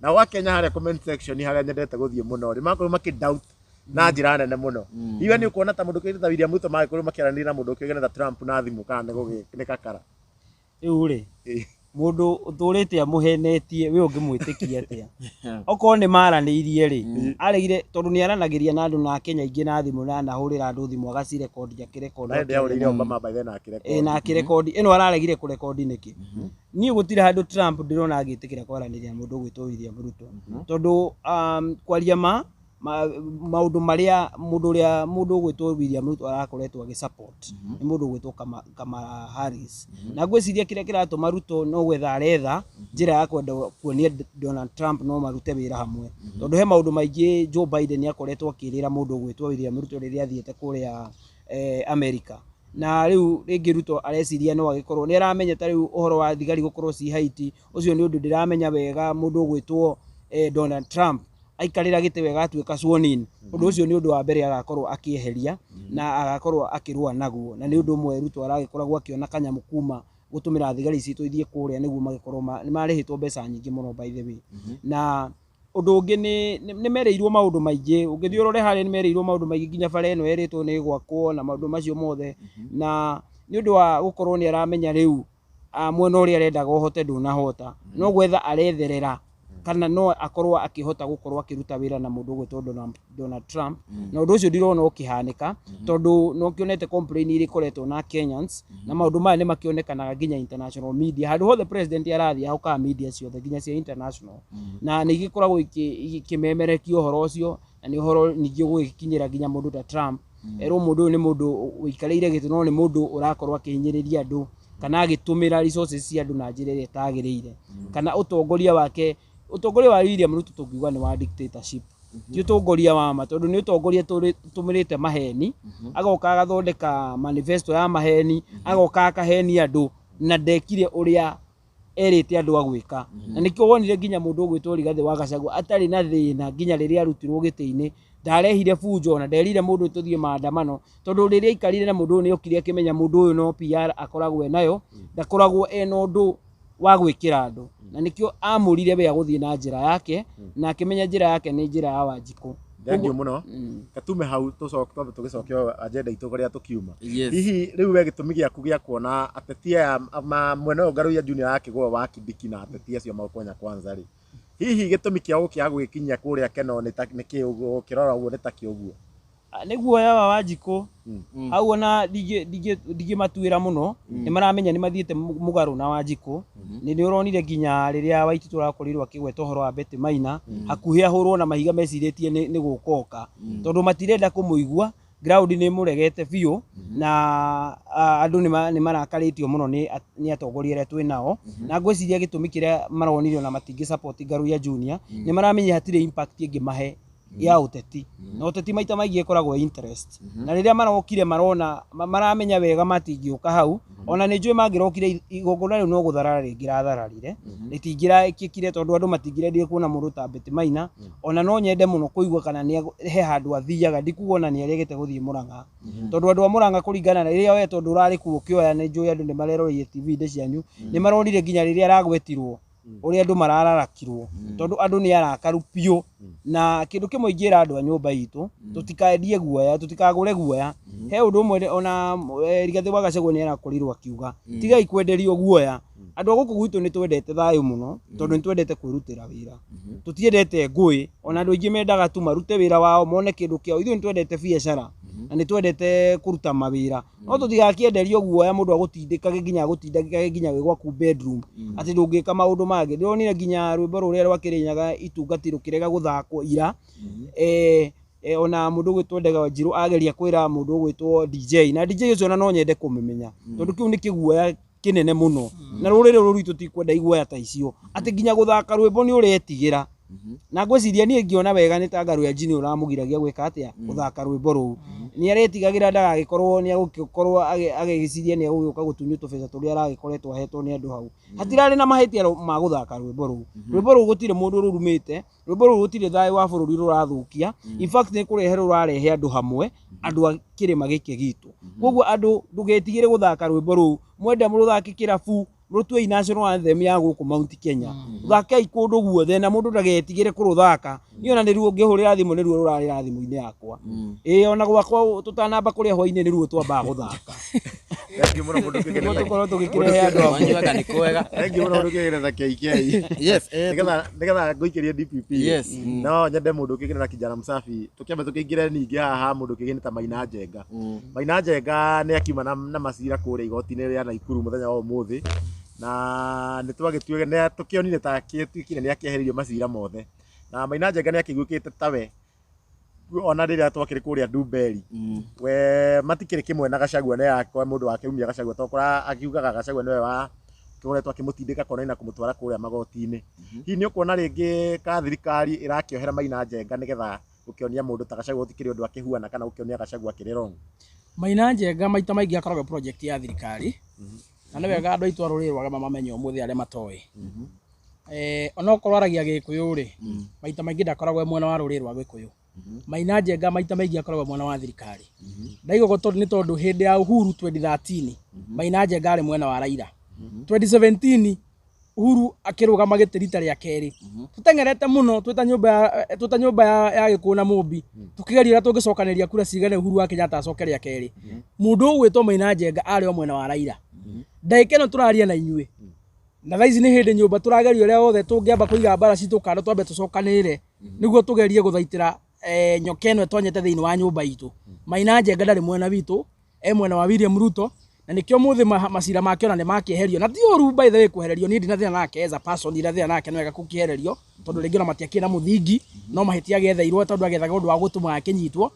Na wa Kenya harĩa comment section harĩa nyendete gũthiĩ mũno, nĩ makorwo makĩ doubt na njĩra nene mũno. Iwe nĩ ũkuona ta mũndũ kĩũĩkaine ta William Ruto magĩkorwo makĩaranĩria na mũndũ kĩũĩkaine ta Trump na thimũ, kana nĩ kakara? Rĩu rĩ, mũndũ ũtũrĩte amũhenetie, we ũngĩmwĩtĩkia atĩa? Okorwo nĩ maranĩirie rĩ, aregire tondũ nĩ aranagĩria na andũ na Kenya aingĩ na thimũ, na anahũrĩra andũ thimũ agacirekondi, akĩrekondi. Na hĩndĩ ahũrĩire Obama by then akĩrekondi. Ĩ, na akĩrekondi. Ĩno araregire kũrekondi nĩkĩ? Niĩ gũtirĩ handũ Trump ndĩrona agĩtĩkĩra kwaranĩria na mũndũ ũgwĩtwo William Ruto, tondũ kwaria ma maũndũ marĩa mũndũ ũrĩa mũndũ ũgwĩtwo William Ruto arakoretwo agĩ support nĩ mũndũ ũgwĩtwo Kamala Harris. Na ngwĩciria kĩrĩa kĩratũma Ruto no gwetha aretha njĩra ya kwenda kuonia Donald Trump no marute wĩra hamwe, tondũ he maũndũ maingĩ Joe Biden akoretwo akĩrĩra mũndũ ũgwĩtwo William Ruto rĩrĩa athiĩte kũrĩa America. Na rĩu rĩngĩ Ruto areciria no agĩkorwo nĩ aramenya ta rĩu ũhoro wa thigari gũkorwo ci Haiti, ũcio nĩ ũndũ ndĩramenya wega mũndũ ũgwĩtwo Donald Trump aikarĩra gĩtĩ wega atuĩka sworn in, ũndũ ũcio nĩ ũndũ wa mbere agakorwo akĩeheria na agakorwo akĩrũa naguo. Na nĩ ũndũ ũmwe Ruto aragĩkoragwo akĩona kanyamũ kuma gũtũmĩra thigari citũ ithiĩ kũrĩa nĩguo magĩkorwo nĩ marĩhĩtwo mbeca nyingĩ mũno, by the way. Na ũndũ ũngĩ nĩ merĩirwo maũndũ maingĩ. Ũngĩthiĩ ũrore harĩa, nĩ merĩirwo maũndũ maingĩ, nginya bara ĩno ĩrĩtwo nĩ ĩgwakwo na maũndũ macio mothe. Na nĩ ũndũ wa gũkorwo nĩ aramenya rĩu mwena ũrĩa arendaga ũhote ndũnahota, no gwetha aretherera kana no akorwo akĩhota gũkorwo akĩruta wĩra na mũndũ ũgwĩtwo Donald Trump. Na ũndũ ũcio ndirona ũkĩhanĩka, tondũ no kĩonete complain iria ikoretwo na Kenyans, na maũndũ maya nĩ makĩonekanaga nginya international media. Handũ hothe president arathiĩ ahokaga media ciothe, nginya cia international, na nĩ igĩkoragwo ikĩmemerekia ũhoro ũcio. Na nĩ ũhoro ningĩ ũgũgĩkinyĩra nginya mũndũ ta Trump, erwo mũndũ ũyũ nĩ mũndũ ũikarĩire gĩtĩ, no nĩ mũndũ ũrakorwo akĩhinyĩrĩria andũ kana agĩtũmĩra resources cia andũ na njĩra ĩrĩa ĩtagĩrĩire, kana ũtongoria wake, ũtongoria wa William Ruto tũngiuga nĩ wa dictatorship. Ti ũtongoria wa ma, tondũ nĩ ũtongoria tũmĩrĩte maheni, agoka agathondeka manifesto ya maheni, agoka akahenia andũ na ndekire ũrĩa erĩte andũ a gwĩka. Na nĩkĩo wonire nginya mũndũ ũgwĩtwo Rigathĩ wa Gachagua atarĩ na thĩna nginya rĩrĩa arutirwo gĩtĩ-inĩ, ndarehire bunjo na nderire mũndũ tũthiĩ maandamano, tondũ rĩrĩa aikarire na mũndũ ũyũ nĩokire akĩmenya mũndũ ũyũ no PR akoragwo enayo, ndakoragwo ena ũndũ wa gwĩkĩra andũ. Na nĩkĩo amũrire we agũthiĩ na njĩra yake, na akĩmenya njĩra yake nĩ njĩra ya Wanjikũ. Thank you mũno. Katume hau tũcoke twambe tũgĩcoke agenda itũ kũrĩa tũkiuma. Yes. Hihi rĩu we gĩtũmi gĩaku gĩa kuona ateti aya mwena ũyũ Ngaruiya Junior akĩgũa wa Kindiki na ateti acio ma Kenya Kwanza rĩ, hihi gĩtũmi kĩao gũkĩaga gũgĩkinyia kũrĩa Keno nĩ ta nĩkĩ ũguo ũkĩrora ũguo nĩ ta kĩ ũguo? Nĩ guoya wa Wanjikũ hau ona ndingĩmatuĩra mũno, nĩ maramenya nĩ mathiĩte mũgarũ na Wanjikũ. Nĩ ũronire nginya rĩrĩa Waititu arakorirwo akĩgweta ũhoro wa Betty Maina, hakuhĩ ahũrwo na mahiga mecirĩtie nĩ gũkoka, tondũ matirenda kũmũigua. Ground nĩ ĩmũregete biũ, na andũ nĩ marakarĩtio mũno nĩ atongoria arĩa twĩ nao. Na ngwĩciria gĩtũmi kĩrĩa maronire ona matingĩ support Ngaruiya Junior, nĩ maramenya hatirĩ impact ĩngĩmahe ya ũteti. Na ũteti maita maingĩ ĩkoragwo interest. Na rĩrĩa marokire marona maramenya wega matingĩũka hau, ona nĩ njũĩ mangĩrokire igongona rĩu no gũtharara rĩngĩrathararire, rĩtingĩrekĩkire tondũ andũ matingĩrendire kuona mũndũ ta Betty Maina. Ona no nyende mũno kũigua kana he handũ athiaga, ndikuga ona nĩ aregete gũthiĩ Mũrang'a, tondũ andũ a Mũrang'a kũringana na rĩrĩa we tondũ ũrarĩ kuo ũkĩoya, nĩ njũĩ andũ nĩ mareroreire TV-inĩ cianyu, nĩ maronire nginya rĩrĩa aragwetirwo ũrĩa andũ marararakirwo, tondũ andũ nĩ arakaru biũ. Na kĩndũ kĩmwe ingĩra andũ a nyũmba itũ, tũtikendie guoya, tũtikagũre guoya. He ũndũ ũmwe ona Rigathĩ wa Gachagua nĩ arakorirwo akiuga, tigai kwenderio guoya. Andũ a gũkũ gwitũ nĩ twendete thayũ mũno, tondũ nĩ twendete kwĩrutĩra wĩra, tũtiendete ngũĩ. Ona andũ aingĩ mendaga tu marute wĩra wao mone kĩndũ kĩao. Ithuĩ nĩ twendete biacara na nĩ twendete kũruta mawĩra, no tũtigakĩenderio guoya mũndũ agũtindĩkage nginya agũtindĩkage nginya wĩ gwaku bedroom atĩ ndũngĩka maũndũ mangĩ. Ndĩronire nginya rwĩmbo rũrĩa rwa Kĩrĩnyaga itungati rũkĩrega gũthakwo ira, ona mũndũ ũgwĩtwo Ndega Wanjirũ ageria kwĩra mũndũ ũgwĩtwo DJ, na DJ ũcio ona no nyende kũmũmenya, tondũ kĩu nĩ kĩguoya kĩnene mũno. Na rũrĩrĩ rũrũ rwitũ tikwenda iguoya ta icio, atĩ nginya gũthaka rwĩmbo nĩ ũretigĩra. Na ngwĩciria niĩ ngĩona wega nĩ ta Ngaruiya Junior ũramũgiragia gwĩka atĩa, gũthaka rwĩmbo rũu. Nĩ aretigagĩra ndagagĩkorwo nĩ agũkorwo agĩciria nĩ egũgĩũka gũtunywo tũbeca tũrĩa aragĩkoretwo ahetwo nĩ andũ hau. Hatirarĩ na mahĩtia ma gũthaka rwĩmbo rũu. Rwĩmbo rũu gũtirĩ mũndũ rũrumĩte, rwĩmbo rũu gũtirĩ thayũ wa bũrũri rũrathũkia. In fact nĩ kũrehe rũrarehe andũ hamwe, andũ a kĩrĩma gĩkĩ gitũ. Koguo andũ ndũgetigĩre gũthaka rwĩmbo rũu, mwenda mũrũthake kĩrabu, rũtuei national anthem ya gũkũ Mount Kenya, rũthakei kũndũ guothe na mũndũ ndagetigĩre kũrũthaka. Niĩ ona nĩruo ngĩhũrĩra thimũ nĩruo rũrarĩra thimũ-inĩ yakwa. Ĩĩ ona gwakwa tũtanamba kũrĩa hwainĩ nĩruo twambaga gũthaka. Thank you mũno mũndũ Nĩguo tũkorwo tũgĩkĩrehe andũ hamwe. Wanyuaga nĩ kwega. Thank you mũno mũndũ ũkĩgerera KK. Yes, Nĩgetha ngũikĩrie DPP. Yes. No nyende mũndũ ũkĩgerera kijana msafi. Tũkĩambe tũkĩingĩre ningĩ haha mũndũ ũkĩgĩre ta Maina Njenga. Maina Njenga nĩ akiuma na macira kũrĩa igoti-inĩ rĩa Naikuru mũthenya wa ũmũthĩ. Na nĩ twagĩtuĩka nĩ tũkĩonire ta akĩtuĩkire nĩ akĩeheririo macira mothe. Na Maina Njenga nĩ akĩiguĩkĩte tawe ona rĩrĩa twakĩrĩ kũrĩa Ndumberi, we matikĩrĩ kĩmwe na Gachagua, nĩ akwa mũndũ wakĩumia Gachagua tokora akiugaga Gachagua nĩwe wa koretwo akĩmũtindĩka kona na kũmũtwara kũrĩa magoti-inĩ. Hihi nĩ ũkuona rĩngĩ ka thirikari ĩrakĩohera Maina Njenga nĩgetha gũkĩonia mũndũ ta Gachagua gũtikĩrĩ ũndũ akĩhuana kana gũkĩonia Gachagua akĩrĩ wrong? Maina Njenga maita maingĩ akoragwo project ya thirikari, na nĩ wega andũ aitũ a rũrĩrĩ rwa mamenye ũmũthĩ arĩa matoĩ. Onokorwo aragia Gĩkũyũ rĩ, maita maingĩ ndakoragwo e mwena wa rũrĩrĩ rwa Gĩkũyũ. Maina Njenga maita maingĩ akoragwo mwena wa thirikari. Ndaiga ũguo tondũ nĩ tondũ hĩndĩ ya Uhuru 2013 Maina Njenga arĩ mwena wa Raila. 2017 Uhuru akĩrũgama gĩtĩ rita rĩa kerĩ, tũteng'erete mũno twĩta nyũmba ya Gĩkũyũ na Mũmbi, tũkĩgeria ũrĩa tũngĩcokanĩria kura cigane Uhuru wa Kenyatta acoke rĩa kerĩ. Mũndũ ũgwĩtwo Maina Njenga arĩ o mwena wa Raila. Ndagĩka ĩno tũraria na inyuĩ, na thaa ici nĩ hĩndĩ nyũmba tũrageria ũrĩa wothe tũngĩamba kũiga mbara citũ kando twambe tũcokanĩrĩre nĩguo tũgerie gũthaitĩra nyoka ĩno ĩtonyete thĩinĩ wa nyũmba itũ. Maina Njenga ndarĩ mwena witũ, e mwena wa William Ruto, na nĩkĩo mũthĩ macira make ona nĩ makĩeherio. Na ti ũru by the way kwehererio, niĩ ndina thĩna nake as a person, ndina thĩna nake, nĩ wega gũkĩehererio tondũ rĩngĩ ona matiakĩrĩ na mũthingi, no mahĩtia agĩetheirwo tondũ agethaga ũndũ wa gũtũma akĩnyitwo,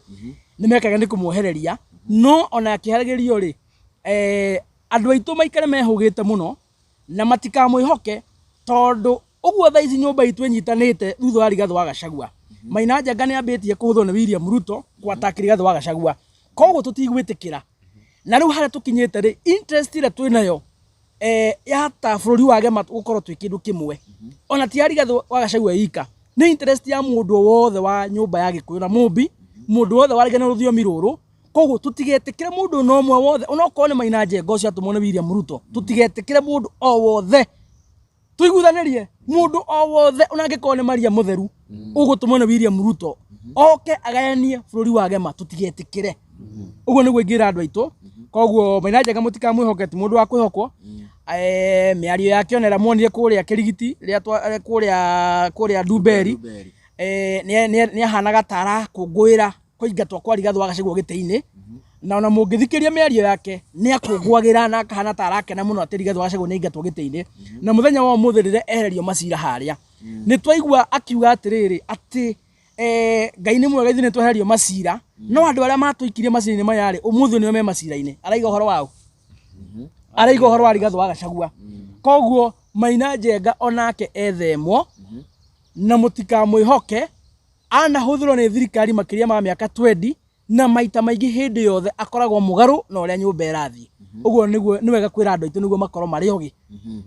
nĩ mekaga nĩ kũmwehereria. No ona akĩheragĩrio rĩ, andũ aitũ maikare mehũgĩte mũno na matikamwĩhoke, tondũ ũguo thaa ici nyũmba itũ ĩnyitanĩte thutha wa Rigathĩ wa Gachagua. Maina Njenga nĩ ambĩtie kũhũthwo nĩ William Ruto gwatak Rigathĩ wa Gachagua, koguo tũtigwĩtĩkĩra. Na rĩu harĩa tũkinyĩte rĩ, interest ĩrĩa twĩnayo ya ta bũrũri wa Gema gũkorwo twĩ kĩndũ kĩmwe, ona ti ya Rigathĩ wa Gachagua ika, nĩ interest ya mũndũ o wothe wa nyũmba ya Gĩkũyũ na Mũmbi, mũndũ wothe waragia na rũthiomi rũrũ. Koguo tũtigetĩkĩre mũndũ ona ũmwe wothe, onokorwo nĩ Maina Njenga ũcio atũmwo nĩ William Ruto, tũtigetĩkĩre mũndũ o wothe, tũiguithanĩrie mũndũ o wothe ona angĩkorwo nĩ Maria Mũtheru ũgũtũmwo nĩ William Ruto oke agayanie bũrũri wa Gema, tũtigetĩkĩre. Ũguo nĩguo ingĩra andũ aitũ. Koguo Maina Njenga mũtikamwĩhoke, ti mũndũ wa kwĩhokwo. Mĩario yake ona ĩrĩa muonire kũrĩa Kĩrigiti rĩrĩa kũrĩa Ndumberi, nĩ ahanaga ta arakũngũĩra kũingatwo kwa Rigathĩ wa Gachagua gĩtĩ-inĩ, na ona mũngĩthikĩria mĩario yake nĩ akũngũagĩra na akahana ta arakena mũno atĩ Rigathĩ wa Gachagua nĩ aingatwo gĩtĩ-inĩ. Na mũthenya wa ũmũthĩ rĩrĩa ehererio macira harĩa, nĩ twaigua akiuga atĩrĩrĩ atĩ Ngai nĩ mwega, ithuĩ nĩ twehererio macira, no andũ arĩa matũikirie macira-inĩ maya rĩ, ũmũthĩ nĩo me macira-inĩ. Araiga ũhoro wao, araiga ũhoro wa Rigathĩ wa Gachagua. Koguo Maina Njenga onake ethemwo na mũtikamwĩhoke, anahũthĩrwo nĩ thirikari makĩria ma mĩaka 20, na maita maingĩ hĩndĩ yothe akoragwo mũgarũ na ũrĩa nyũmba ĩrathiĩ. Ũguo nĩguo nĩ wega kwĩra andũ aitũ nĩguo makorwo marĩ ogĩ,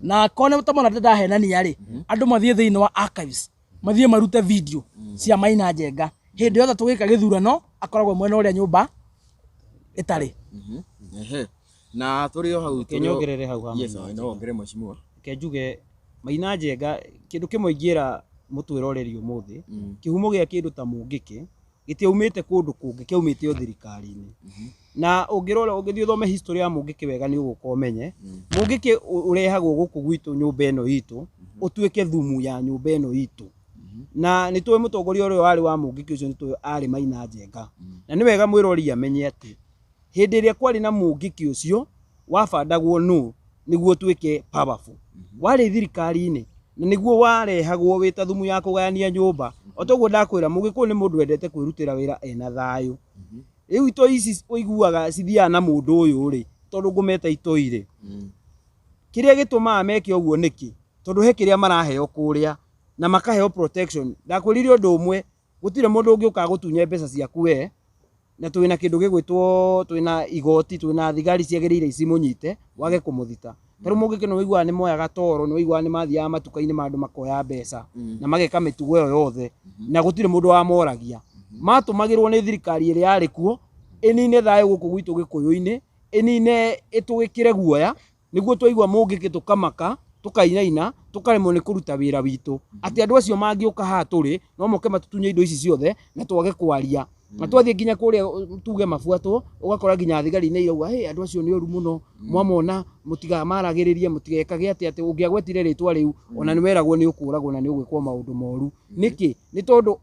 na akorwo nĩ tamona ndahenania rĩ, andũ mathiĩ thĩinĩ wa archives, mathiĩ marute video cia Maina Njenga hĩndĩ yothe tũgĩka gĩthurano akoragwo mwena ũrĩa nyũmba ĩtarĩ. Ehe. Na tũrĩ o hau Reke nyongerere hau ha Yes, Maina no Njenga. wongerere mheshimiwa. Reke njuge Maina Njenga kĩndũ kĩmwe ingĩra mũtwĩroreri ũmũthĩ, kĩhumo gĩa kĩndũ ta mũngĩkĩ gĩtiaumĩte kũndũ kũngĩ, kĩaumĩte o thirikari-inĩ. Na ũngĩrora, ũngĩthiĩ ũthome history ya mũngĩkĩ wega, nĩ ũgũka ũmenye mũngĩkĩ ũrehagwo gũkũ gwitũ nyũmba ĩno itũ ũtuĩke thumu ya nyũmba ĩno itũ. Na nĩ tũĩ mũtongoria ũrĩa warĩ wa mũngĩkĩ ũcio, nĩ tũĩ arĩ Maina Njenga. Na nĩ wega mwĩrori amenye atĩ hĩndĩ ĩrĩa kwarĩ na mũngĩkĩ ũcio wabandagwo nũ nĩguo ũtuĩke powerful warĩ thirikari-inĩ, na nĩguo warehagwo wĩ ta thumu ya kũgayania nyũmba. O toguo ndakwĩra, mũgĩkũyũ nĩ mũndũ wendete kwĩrutĩra wĩra ena thayũ. Rĩu itoi ici ũiguaga cithiaga na mũndũ ũyũ rĩ, tondũ ngũmeta itoi rĩ, kĩrĩa gĩtũmaga meke ũguo nĩkĩ? Tondũ he kĩrĩa maraheo kũrĩa na makaheo protection. Ndakwĩrire ũndũ ũmwe, gũtirĩ mũndũ ũngĩũka gũtunye mbeca ciaku we, na twĩna kĩndũ gĩgwĩtwo, twĩna igoti, twĩna thigari ciagĩrĩire icimũnyite wage kũmũthita. Ta rĩu mũngĩkĩ nĩ ũiguaga nĩ moyaga toro, nĩ ũiguaga nĩ mathiaga matuka-inĩ ma andũ makoya mbeca na mageka mĩtugo ĩyo yothe, na gũtirĩ mũndũ wamoragia. Matũmagĩrwo nĩ thirikari ĩrĩa yarĩ kuo ĩnine thayũ gũkũ gwitũ gĩkũyũ-inĩ, ĩnine, ĩtũĩkĩre guoya, nĩguo twaigua mũngĩkĩ tũkamaka, tũkainaina, tũkaremwo nĩ kũruta wĩra witũ, atĩ andũ acio mangĩũka haha tũrĩ no moke matũtunye indo ici ciothe na twage kwaria. Na twathiĩ nginya kũrĩa tuge mabuatwo, ũgakora nginya thigari nĩ irauga, hey, andũ acio nĩ oru mũno, mwamona mũtigamaragĩrĩrie, mũtigekage atĩ ũngĩagwetire rĩtwa rĩu ona nĩ weragwo nĩ ũkũragwo na nĩ ũgwĩkwo maũndũ moru. Nĩkĩ? Nĩ tondũ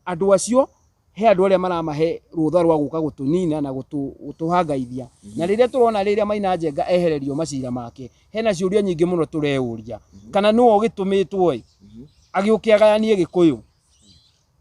andũ acio he andũ arĩa maramahe rũtha rwa gũka gũtũnina na gũtũhangaithia. Na rĩrĩa tũrona rĩrĩa Maina Njenga ehererio macira make, hena ciũria nyingĩ mũno tũreyũria, kana nĩwe ũgĩtũmĩtwo ĩ agĩũke agayanie Gĩkũyũ?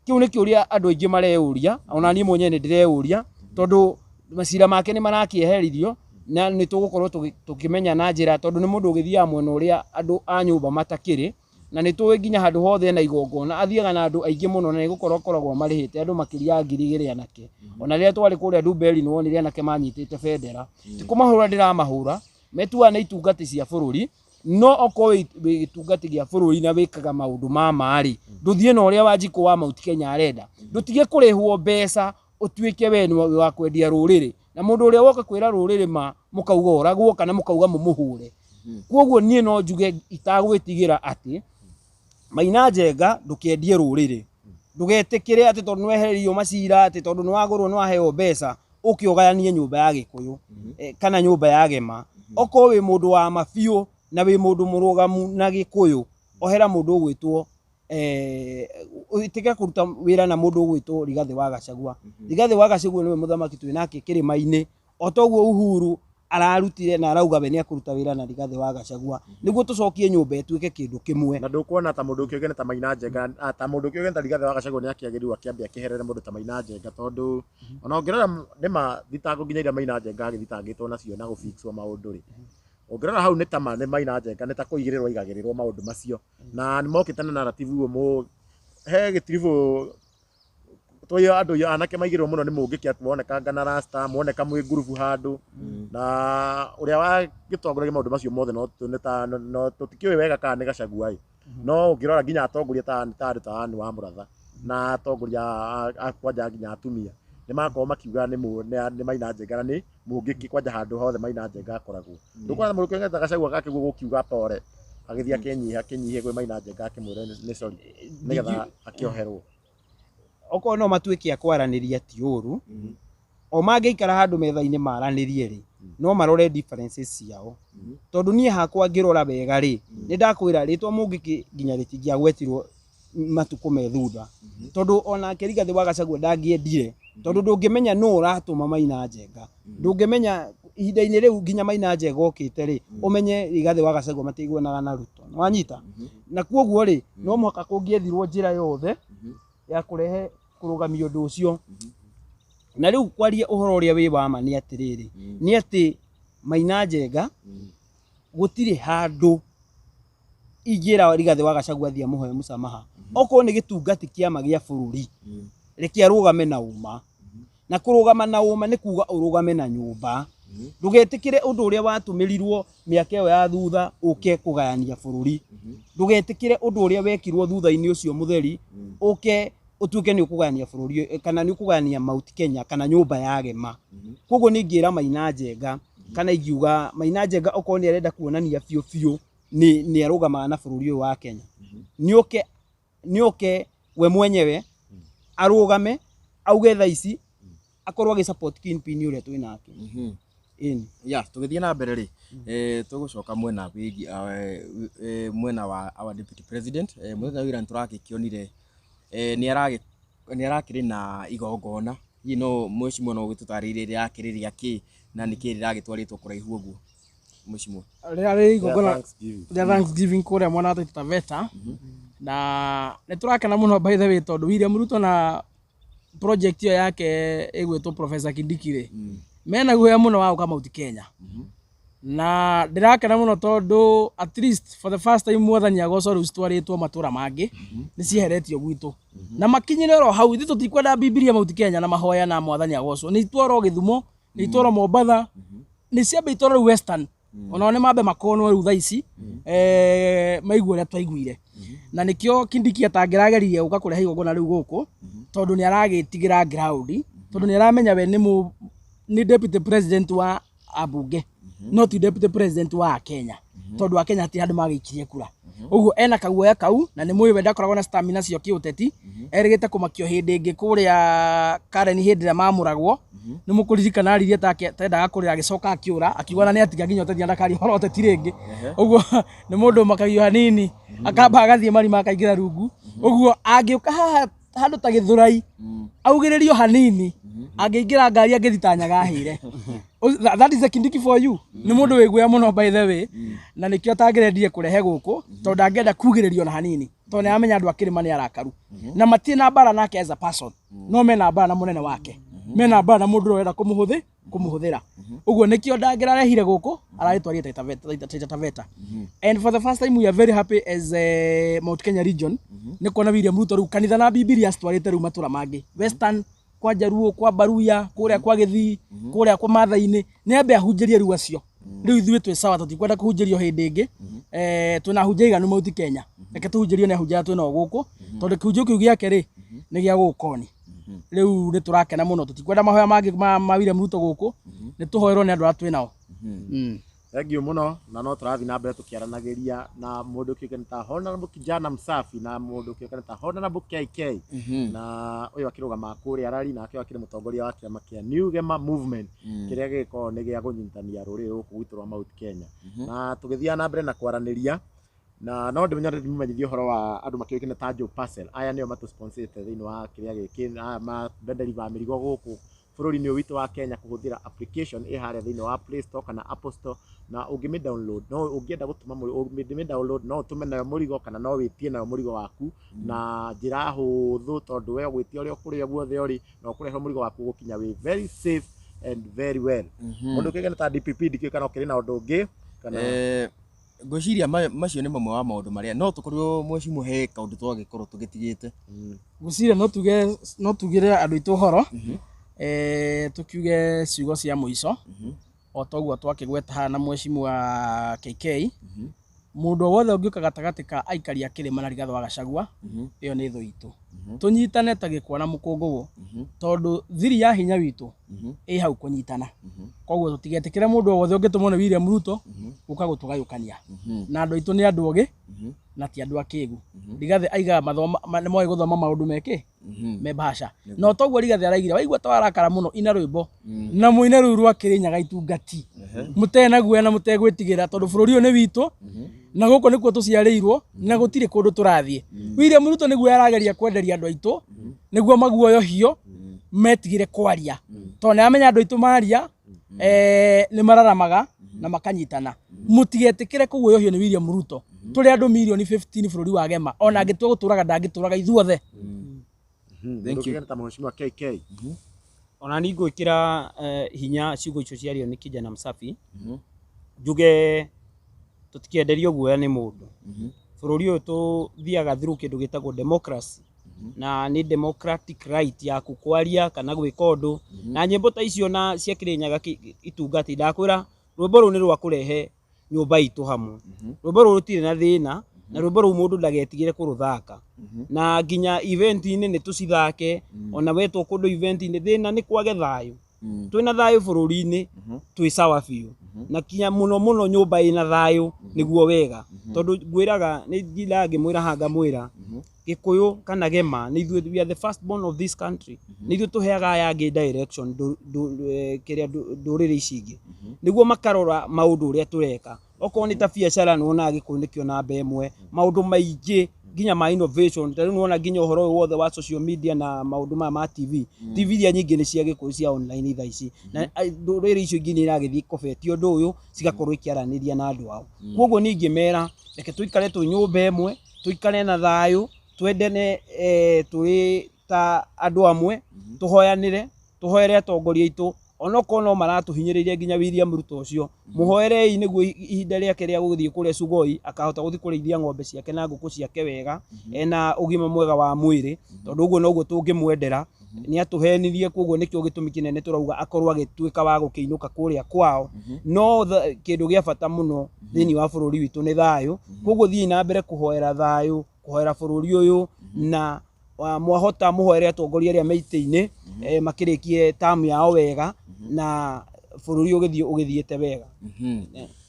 Kĩu nĩ kĩũria andũ aingĩ mareyũria, ona niĩ mwenyewe nĩ ndĩreyũria, tondũ macira make nĩ marakĩeheririo na nĩ tũgũkorwo tũkĩmenya na njĩra, tondũ nĩ mũndũ ũgĩthiaga mwena ũrĩa andũ a nyũmba matakĩrĩ, na nĩ tũĩ nginya handũ hothe ena igongona athiaga na andũ aingĩ mũno, na nĩ gũkorwo akoragwo marĩhĩte andũ makĩria ya 2000 anake. Ona rĩrĩa twarĩ kũrĩa Ndumberi nĩ wonire anake manyitĩte bendera. Ti kũmahũra ndĩramahũra, metuaga nĩ itungati cia bũrũri, no okorwo wĩ gĩtungati gĩa bũrũri na wĩkaga maũndũ ma ma-rĩ, ndũthiĩ na ũrĩa Wanjikũ wa Mount Kenya arenda, ndũtige kũrĩhwo mbeca ũtuĩke we nĩ wa kwendia rũrĩrĩ, na mũndũ ũrĩa woka kwĩra rũrĩrĩ ma mũkauga oragwo kana mũkauga mũmũhũre. Koguo niĩ no njuge itagwĩtigĩra atĩ Maina Njenga ndũkendie rũrĩrĩ, ndũgetĩkĩre atĩ tondũ nĩwehererio macira, atĩ tondũ nĩwagũrwo nĩwaheo mbeca ũke ũgayanie nyũmba ya Gĩkũyũ kana nyũmba ya Gema. Okorwo wĩ mũndũ wa ma biũ na wĩ mũndũ mũrũgamu na Gĩkũyũ, ohera mũndũ ũgwĩtwo ĩtĩkĩra kũruta wĩra na mũndũ ũgwĩtwo Rigathĩ wa Gachagua. Rigathĩ wa Gachagua nĩwe mũthamaki twĩ nake kĩrĩma-inĩ, o toguo Uhuru ararutire na arauga we nĩekũruta wĩra na Rigathĩ wa Gachagua nĩguo tũcokie nyũmba ĩtuĩke kĩndũ kĩmwe. Na ndũkuona ta mũndũ ũkĩũgene ta Maina Njenga, ta mũndũ ũkĩũgene ta Rigathĩ wa Gachagua nĩ akĩagĩrĩirwo akĩambe akĩherere mũndũ ta Maina Njenga, tondũ ona ũngĩrora nĩma thitango nginya iria Maina Njenga agĩthitangĩtwo nacio na gũfixwo maũndũ rĩ, ũngĩrora hau nĩ ta ma nĩ Maina Njenga nĩ ta kũigĩrĩrwo aigagĩrĩrwo maũndũ macio, na nĩ mokĩte na narrative ũguo he gĩtiribũ Tũĩ andũ anake maigĩrwo mũno nĩ mũngĩki atĩ monekanga na rasta, moneka mwĩ ngurubu handũ, na ũrĩa wagĩtongoragia maũndũ macio mothe no nĩ ta no tũtikĩũĩ wega kana nĩ Gachagua ĩ. No ũngĩrora nginya atongoria ta ta andũ ta Anne wa Mũratha na atongoria a kwanja nginya atumia nĩ makorwo makiuga nĩ nĩ Maina Njenga na nĩ mũngĩki kwanja handũ hothe Maina Njenga akoragwo. Ndũkuona mũndũ kĩongeta Gachagua gakĩguo gũkiuga pore agĩthiĩ akĩnyiha akĩnyihia kwĩ Maina Njenga akĩmwĩra nĩ sorry nĩgetha akĩoherwo. Okorwo no matuĩke a kwaranĩria ti ũru, o mangĩikara handũ metha-inĩ maranĩrie rĩ, no marore differences ciao. Tondũ niĩ hakwa ngĩrora wega rĩ, nĩ ndakwĩra rĩtwa Mũngĩkĩ nginya rĩtingĩagwetirwo matukũ me thutha. Tondũ onake Rigathĩ wa Gachagua ndangĩendire, tondũ ndũngĩmenya nũ ũratũma Maina Njenga. Ndũngĩmenya ihinda-inĩ rĩu nginya Maina Njenga okĩte rĩ, ũmenye Rigathĩ wa Gachagua matiiguanaga na Ruto. Nĩwanyita? Na kuoguo rĩ, no mũhaka kũngĩethirwo njĩra yothe ya kũrehe kũrũgamia ũndũ ũcio. Na rĩu kwaria ũhoro ũrĩa wĩ wa ma nĩ atĩrĩrĩ, nĩ atĩ Maina Njenga gũtirĩ handũ ingĩra Rigathĩ wa Gachagua athiĩ amũhoe mũsamaha. Okorwo nĩ gĩtungati kĩama gĩa bũrũri, reke arũgame na ũma. Na kũrũgama na ũma nĩ kuga ũrũgame na nyũmba. Ndũgetĩkĩre ũndũ ũrĩa watũmĩrirwo mĩaka ĩyo ya thutha ũke kũgayania bũrũri. Ndũgetĩkĩre ũndũ ũrĩa wekirwo thutha-inĩ ũcio mũtheri ũke ũtuĩke nĩ ũkũgayania bũrũri kana nĩ ũkũgayania Mount Kenya kana nyũmba ya Gema. Koguo nĩ ingĩra Maina Njenga kana ingiuga Maina Njenga okorwo nĩ arenda kuonania biũ biũ nĩ arũgamaga na bũrũri ũyũ wa Kenya. Nĩ oke we mwenyewe arũgame auge thaa ici akorwo agĩ support kingpin ũrĩa twĩ nake. Ĩni. Ya, tũgĩthiĩ na mbere rĩ, tũgũcoka mwena wĩgiĩ mwena wa our deputy president. Mũthenya wa ira nĩtũragĩkĩonire nĩ arakĩrĩ na igongona. Hihi no mheshimiwa no ũgĩtũtarĩrie rĩrakĩrĩ rĩa kĩ na nĩkĩ rĩragĩtwarĩtwo kũraihu ũguo mheshimiwa? Rĩrarĩ igongona Thanksgiving. Rĩa Thanksgiving kũrĩa mwena wa Taita Taveta, na nĩ tũrakena mũno by the way tondũ William Ruto na project ĩyo yake ĩgwĩtwo Professor Kindiki rĩ, mena guoya mũno wa gũka Mount Kenya. Na ndĩrakena mũno tondũ at least for the first time mwathani agocwo rĩu citwarĩtwo matũra mangĩ, nĩ cieheretio gwitũ. Na makinyire oro hau, ithuĩ tũtikwenda Bibilia Mount Kenya na mahoya na mwathani agocwo. Nĩ itwarwo Gĩthumo, nĩ itwarwo Mombatha, nĩ ciambe itwarwo rĩu Western. Onao nĩ mambe makonwo rĩu thaa ici, maigua ũrĩa twaiguire. Na nĩkĩo Kindiki atangĩrageririe gũka kũrehe igongona rĩu gũkũ, tondũ nĩ aragĩtigĩra ground, tondũ nĩ aramenya we nĩ deputy president wa ambunge, no ti deputy president wa Kenya, tondũ Akenya hatirĩ handũ magĩikirie kura. Ũguo ena kaguoya kau, na nĩ mũĩ we ndakoragwo na stamina cio kĩũteti, erĩgĩte kũmakio hĩndĩ ĩngĩ kũrĩa Karen hĩndĩ ĩrĩa mamũragwo. Nĩ mũkũririkana aririe take tendaga kũrĩra, agĩcoka akĩũra akiuga na nĩ atiga nginya ũteti na ndakaria ũhoro wa ũteti rĩngĩ. Ũguo nĩ mũndũ ũmakagio hanini, akamba agathiĩ marima akaingĩra rungu. Ũguo angĩũka haha handũ ta Gĩthũrai augĩrĩrio hanini, angĩingĩra ngari angĩthiĩ ta nyaga ahĩre. That is a Kindiki for you. Nĩ mũndũ wĩ guoya mũno by the way, na nĩkĩo atangĩrendire kũrehe gũkũ, tondũ ndangĩenda kugĩrĩrio na hanini, tondũ nĩ aramenya andũ a kĩrĩma nĩ arakaru. Na matirĩ na mbara nake as a person, no mena mbara na mũnene wake, mena mbara na mũndũ ũrĩa ũrenda kũmũhũthĩra. Ũguo nĩkĩo ndangĩrarehire gũkũ, aragĩtwarire Taita Taveta. And for the first time we are very happy as a Mount Kenya region nĩ kuona William Ruto rĩu kanitha na Bibilia citwarĩte rĩu matũra mangĩ. Western, kwa Jaruo, kwa Baruya, kũrĩa kwa Gĩthii, kũrĩa kwa Mathai-inĩ, nĩ ambe ahunjĩrie rĩu acio. Rĩu ithuĩ twĩ sawa, tũtikwenda kũhunjĩrio hĩndĩ ĩngĩ. Twĩna ahunjia aiganu Mount Kenya. Reke tũhunjĩrio nĩ ahunjia arĩa twĩnao gũkũ, tondũ kĩhunjio kĩu gĩake rĩ, nĩ gĩa gũkoni. Rĩu nĩ tũrakena mũno, tũtikwenda mahoya mangĩ ma William Ruto gũkũ, nĩ tũhoerwo nĩ andũ arĩa twĩnao. Thank you mũno, na no tũrathiĩ na mbere tũkĩaranagĩria na mũndũ kĩũkaine ta Honorable Kijana Msafi na mũndũ kĩũkaine ta Honorable KK, na ũyũ akĩrũgama kũrĩa Rari, nake ũyũ akĩrĩ mũtongoria wa kĩama kĩa New Gema Movement kĩrĩa gĩgĩkoragwo nĩ gĩa kũnyitania rũrĩrĩ rũkũ gwitũ rwa Mount Kenya. Na tũgĩthiaga na mbere na kwaranĩria, na no ndĩmenyithie ũhoro wa andũ makĩũĩkaine ta Joe Parcel. Aya nĩo matũsponsĩte thĩinĩ wa kĩrĩa gĩkĩ, aya ma deliver mĩrigo gũkũ bũrũri-inĩ ũyũ witũ wa Kenya kũhũthĩra application ĩ harĩa thĩinĩ wa Play Store kana Apple Store, na ũngĩmĩ download, no ũngĩenda gũtũma ũngĩmĩ download no ũtũme nayo mũrigo kana no wĩtie nayo mũrigo waku na njĩra hũthũ, tondũ we ũgwĩtia ũrĩa kũrĩa guothe ũrĩ na ũkũrehe mũrigo waku gũkinya wĩ very safe and very well. Mũndũ kĩgene ta DPP ndikĩũĩ kana ũkĩrĩ na ũndũ ũngĩ kana? Ngwĩciria macio nĩ mamwe wa maũndũ marĩa no tũkorirwo mheshimiwa he kaũndũ twagĩkorwo tũgĩtigĩte. Ngwĩciria no tuge no tugĩre andũ aitũ ũhoro, tukiuge ciugo cia mũico o toguo twakĩgweta haha na mheshimiwa KK. Mũndũ o wothe ũngĩũka gatagatĩ ka aikari a kĩrĩma na Rigathĩ wa Gachagua, ĩyo nĩ thũ itũ. Tũnyitane ta gĩkwa na mũkũngũgũ, tondũ thiri ya hinya witũ ĩ hau kũnyitana. Koguo tũtigetĩkĩre mũndũ o wothe ũngĩtũmwo nĩ William Ruto gũka gũtũgayũkania. Na andũ aitũ nĩ andũ ogĩ na ti andũ akĩgu. Rigathĩ aigaga mathoma nĩ moĩ gũthoma maũndũ mekĩ me bahasha. Na toguo Rigathĩ araigire, waigua ta warakara mũno, ina rwĩmbo na mũine rũu rwa Kĩrĩnyaga itungati, mũtena guoya na mũtegwĩtigĩra, tondũ bũrũri ũyũ nĩ witũ na gũkũ nĩkuo tũciarĩirwo na gũtirĩ kũndũ tũrathiĩ. William Ruto nĩguo arageria kwenderia andũ aitũ nĩguo maguoyohio metigĩre kwaria, tondũ nĩ amenya andũ aitũ maria nĩ mararamaga na makanyitana. Mũtigetĩkĩre kũguoyohio nĩ William Ruto. Tũrĩ andũ mirioni 15 bũrũri wa gema, ona angĩtua gũtũraga ndangĩtũraga ithuothe. Thank you. Ta mheshimiwa KK. Ona ni ngwĩkĩra hinya ciugo icio ciario nĩ kijana msafi, njuge tũtikenderio guoya nĩ mũndũ. Bũrũri ũyũ tũthiaga through kĩndũ gĩtagwo democracy, na nĩ democratic right yaku kwaria kana gwĩka ũndũ. Na nyĩmbo ta icio na cia Kĩrĩnyaga itungati, ndakwĩra rwĩmbo rũu nĩ rwa kũrehe nyũmba itũ hamwe. Rwĩmbo rũu rũtirĩ na thĩna, na rwĩmbo rũu mũndũ ndagetigĩre kũrũthaka, na nginya event-inĩ nĩ tũcithake. Ona wetwo kũndũ event-inĩ, thĩna nĩ kwage thayũ. Twĩna thayũ bũrũri-inĩ, twĩ sawa biũ, na kinya mũno mũno nyũmba ĩna thayũ nĩguo wega, tondũ ngwĩraga nĩ ngindaga ngĩmwĩra haha ngamwĩra Gĩkũyũ kana Gema nĩ ithuĩ, we are the first born of this country, nĩ ithuĩ tũheaga aya angĩ direction kĩrĩa ndũrĩrĩ ici ingĩ nĩguo makarora maũndũ ũrĩa tũreka. Okorwo nĩ ta biacara, nĩ wonaga Gĩkũyũ nĩkĩo namba ĩmwe maũndũ maingĩ, nginya ma innovation. Ta rĩu nĩwona nginya ũhoro ũyũ wothe wa social media na maũndũ maya ma TV, TV iria nyingĩ nĩ cia Gĩkũyũ cia online thaa ici, na ndũrĩrĩ icio ingĩ nĩ iragĩthiĩ ikobetie ũndũ ũyũ, cigakorwo ikĩaranĩria na andũ ao. Koguo niĩ ingĩmera reke tũikare twĩ nyũmba ĩmwe, tũikare na thayũ, twendane, tũrĩ ta andũ amwe, tũhoyanĩre, tũhoere atongoria aitũ, onokorwo no maratũhinyĩrĩria, nginya William Ruto ũcio mũhoerei nĩguo ihinda rĩake rĩa gũthiĩ kũrĩa Sugoi akahota gũthiĩ kũrĩithia ng'ombe ciake na ngũkũ ciake wega ena ũgima mwega wa mwĩrĩ, tondũ ũguo noguo tũngĩmwendera. Nĩ atũhenirie, koguo nĩkĩo gĩtũmi kĩnene tũrauga akorwo agĩtuĩka wa gũkĩinũka kũrĩa kwao. No kĩndũ gĩa bata mũno thĩinĩ wa bũrũri witũ nĩ thayũ. Koguo thiĩi na mbere kũhoera thayũ, kũhoera bũrũri ũyũ, na mwahota mũhoere atongoria arĩa me itĩ-inĩ makĩrĩkie tamu yao wega na bũrũri ũgĩthiĩ ũgĩthiĩte wega.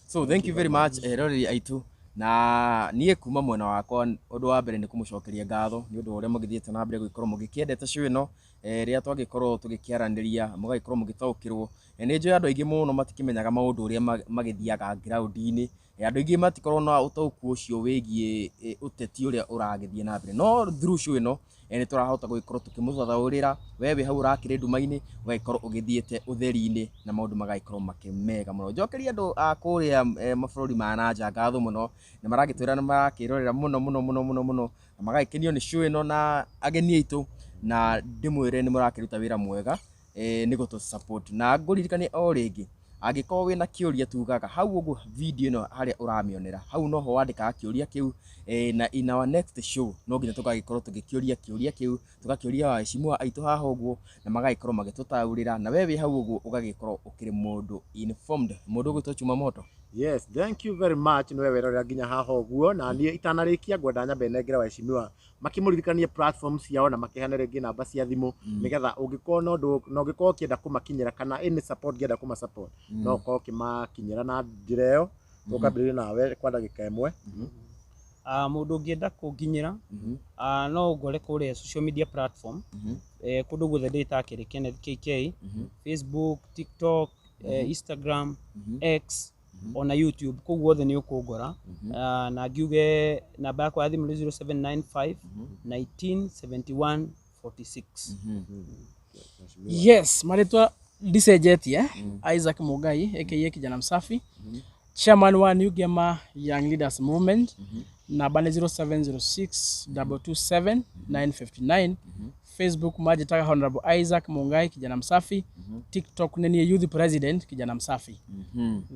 So thank you very much, eroreri aitũ, na niĩ kuma mwena wakwa, ũndũ wa mbere nĩ kũmũcokeria ngatho nĩ ũndũ wa ũrĩa mũgĩthiĩte na mbere gũgĩkorwo mũgĩkĩendete show ĩno. Rĩrĩa twagĩkorwo tũgĩkĩaranĩria mũgagĩkorwo mũgĩtaũkĩrwo. Nĩ njũĩ andũ aingĩ mũno matikĩmenyaga maũndũ ũrĩa magĩthiaga ground-inĩ. Andũ aingĩ matikorwo na ũtaũku ũcio wĩgiĩ ũteti ũrĩa ũragĩthiĩ na mbere, no through show ĩno nĩ tũrahota gũgĩkorwo tũkĩmũthathaũrĩra. We wĩ hau ũrakĩrĩ nduma-inĩ, ũgagĩkorwo ũgĩthiĩte ũtheri-inĩ na maũndũ magagĩkorwo makĩmega mũno. Njokerie andũ a kũrĩa mabũrũri ma na nja ngatho mũno, nĩ maragĩtwĩra nĩ marakĩrorera mũno mũno mũno mũno mũno na magagĩkenio nĩ show ĩno na ageni aitũ, na ndĩmwĩre nĩ mũrakĩruta wĩra mwega nĩ gũtũ support. Na ngũririkanie o rĩngĩ, angĩkorwo wĩna kĩũria, tugaga hau ũguo video ĩno harĩa ũramĩonera hau noho wandĩkaga kĩũria kĩu, na in our next show no nginya tũgagĩkorwo tũgĩkĩũria kĩũria kĩu, tũgakĩũria waheshimiwa aitũ haha ũguo, na magagĩkorwo magĩtũtaũrĩra, na we wĩ hau ũguo ũgagĩkorwo ũkĩrĩ mũndũ informed, mũndũ ũgwĩtwo Chuma Moto. Yes, thank you very much nĩwe werorera nginya haha ũguo. Na niĩ itanarĩkia ngwenda nyambe nengere waheshimiwa makĩmũririkanie platform ciao na makĩheane rĩngĩ namba cia thimũ, nĩgetha ũngĩkorwo na ũndũ na ũngĩkorwo ũkĩenda kũmakinyĩra kana any support ũngĩenda kũma support, no ũkorwo ũkĩmakinyĩra na njĩra ĩyo. Tũkambĩrĩria nawe kwa ndagĩka ĩmwe. Mũndũ ũngĩenda kũnginyĩra, no ũngore kũrĩa social media platform, kũndũ guothe ndĩta Kĩrĩ Kenneth KK, Facebook, TikTok, Instagram, X ona YouTube, kũu guothe nĩ ũkũngora. Na ngiuge namba yakwa ya thimũ nĩ 0795 19 71 46. Yes, marĩtwa ndicenjetie, Isaac Mugai aka Kijana Msafi, chairman wa New Gema Young Leaders Movement. Namba nĩ 0706 227 959. Facebook manjĩtaga Honorable Isaac Mungai Kijana Msafi. TikTok nĩ niĩ Youth President Kijana Msafi.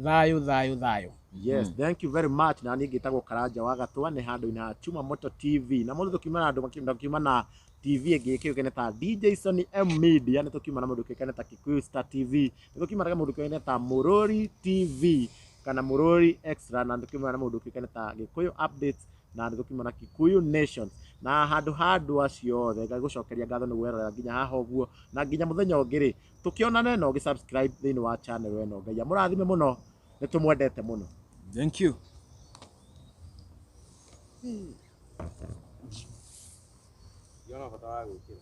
Thayũ, thayũ, thayũ. Yes, thank you very much. Na niĩ ngĩtagwo Karanja wa Gatwa, nĩ handũ-inĩ ha Chuma Moto TV. Na mũndũ tũkiuma na andũ tũkiuma na TV ĩngĩ kĩũkaine ta DJ Sony M Media, nĩ tũkiuma na mũndũ kĩũkaine ta Kikuyu Star TV, nĩ tũkiuma na mũndũ kĩũkaine ta Mũrũri TV kana Mũrũri Extra, na nĩ tũkiuma na mũndũ kĩũkaine ta Gĩkũyũ Updates, na nĩ tũkiuma na Kikuyu Nations. Na handũ ha andũ acio othe ngagũcokeria ngatho nĩ gwerorera nginya haha ũguo, na nginya mũthenya ũngĩ rĩ tũkĩonane na ũgĩ-subscribe thĩinĩ wa channel ĩno. Ngai amũrathime mũno, nĩ tũmwendete mũno. Thank you. Ndiona bata wa gwĩkĩra.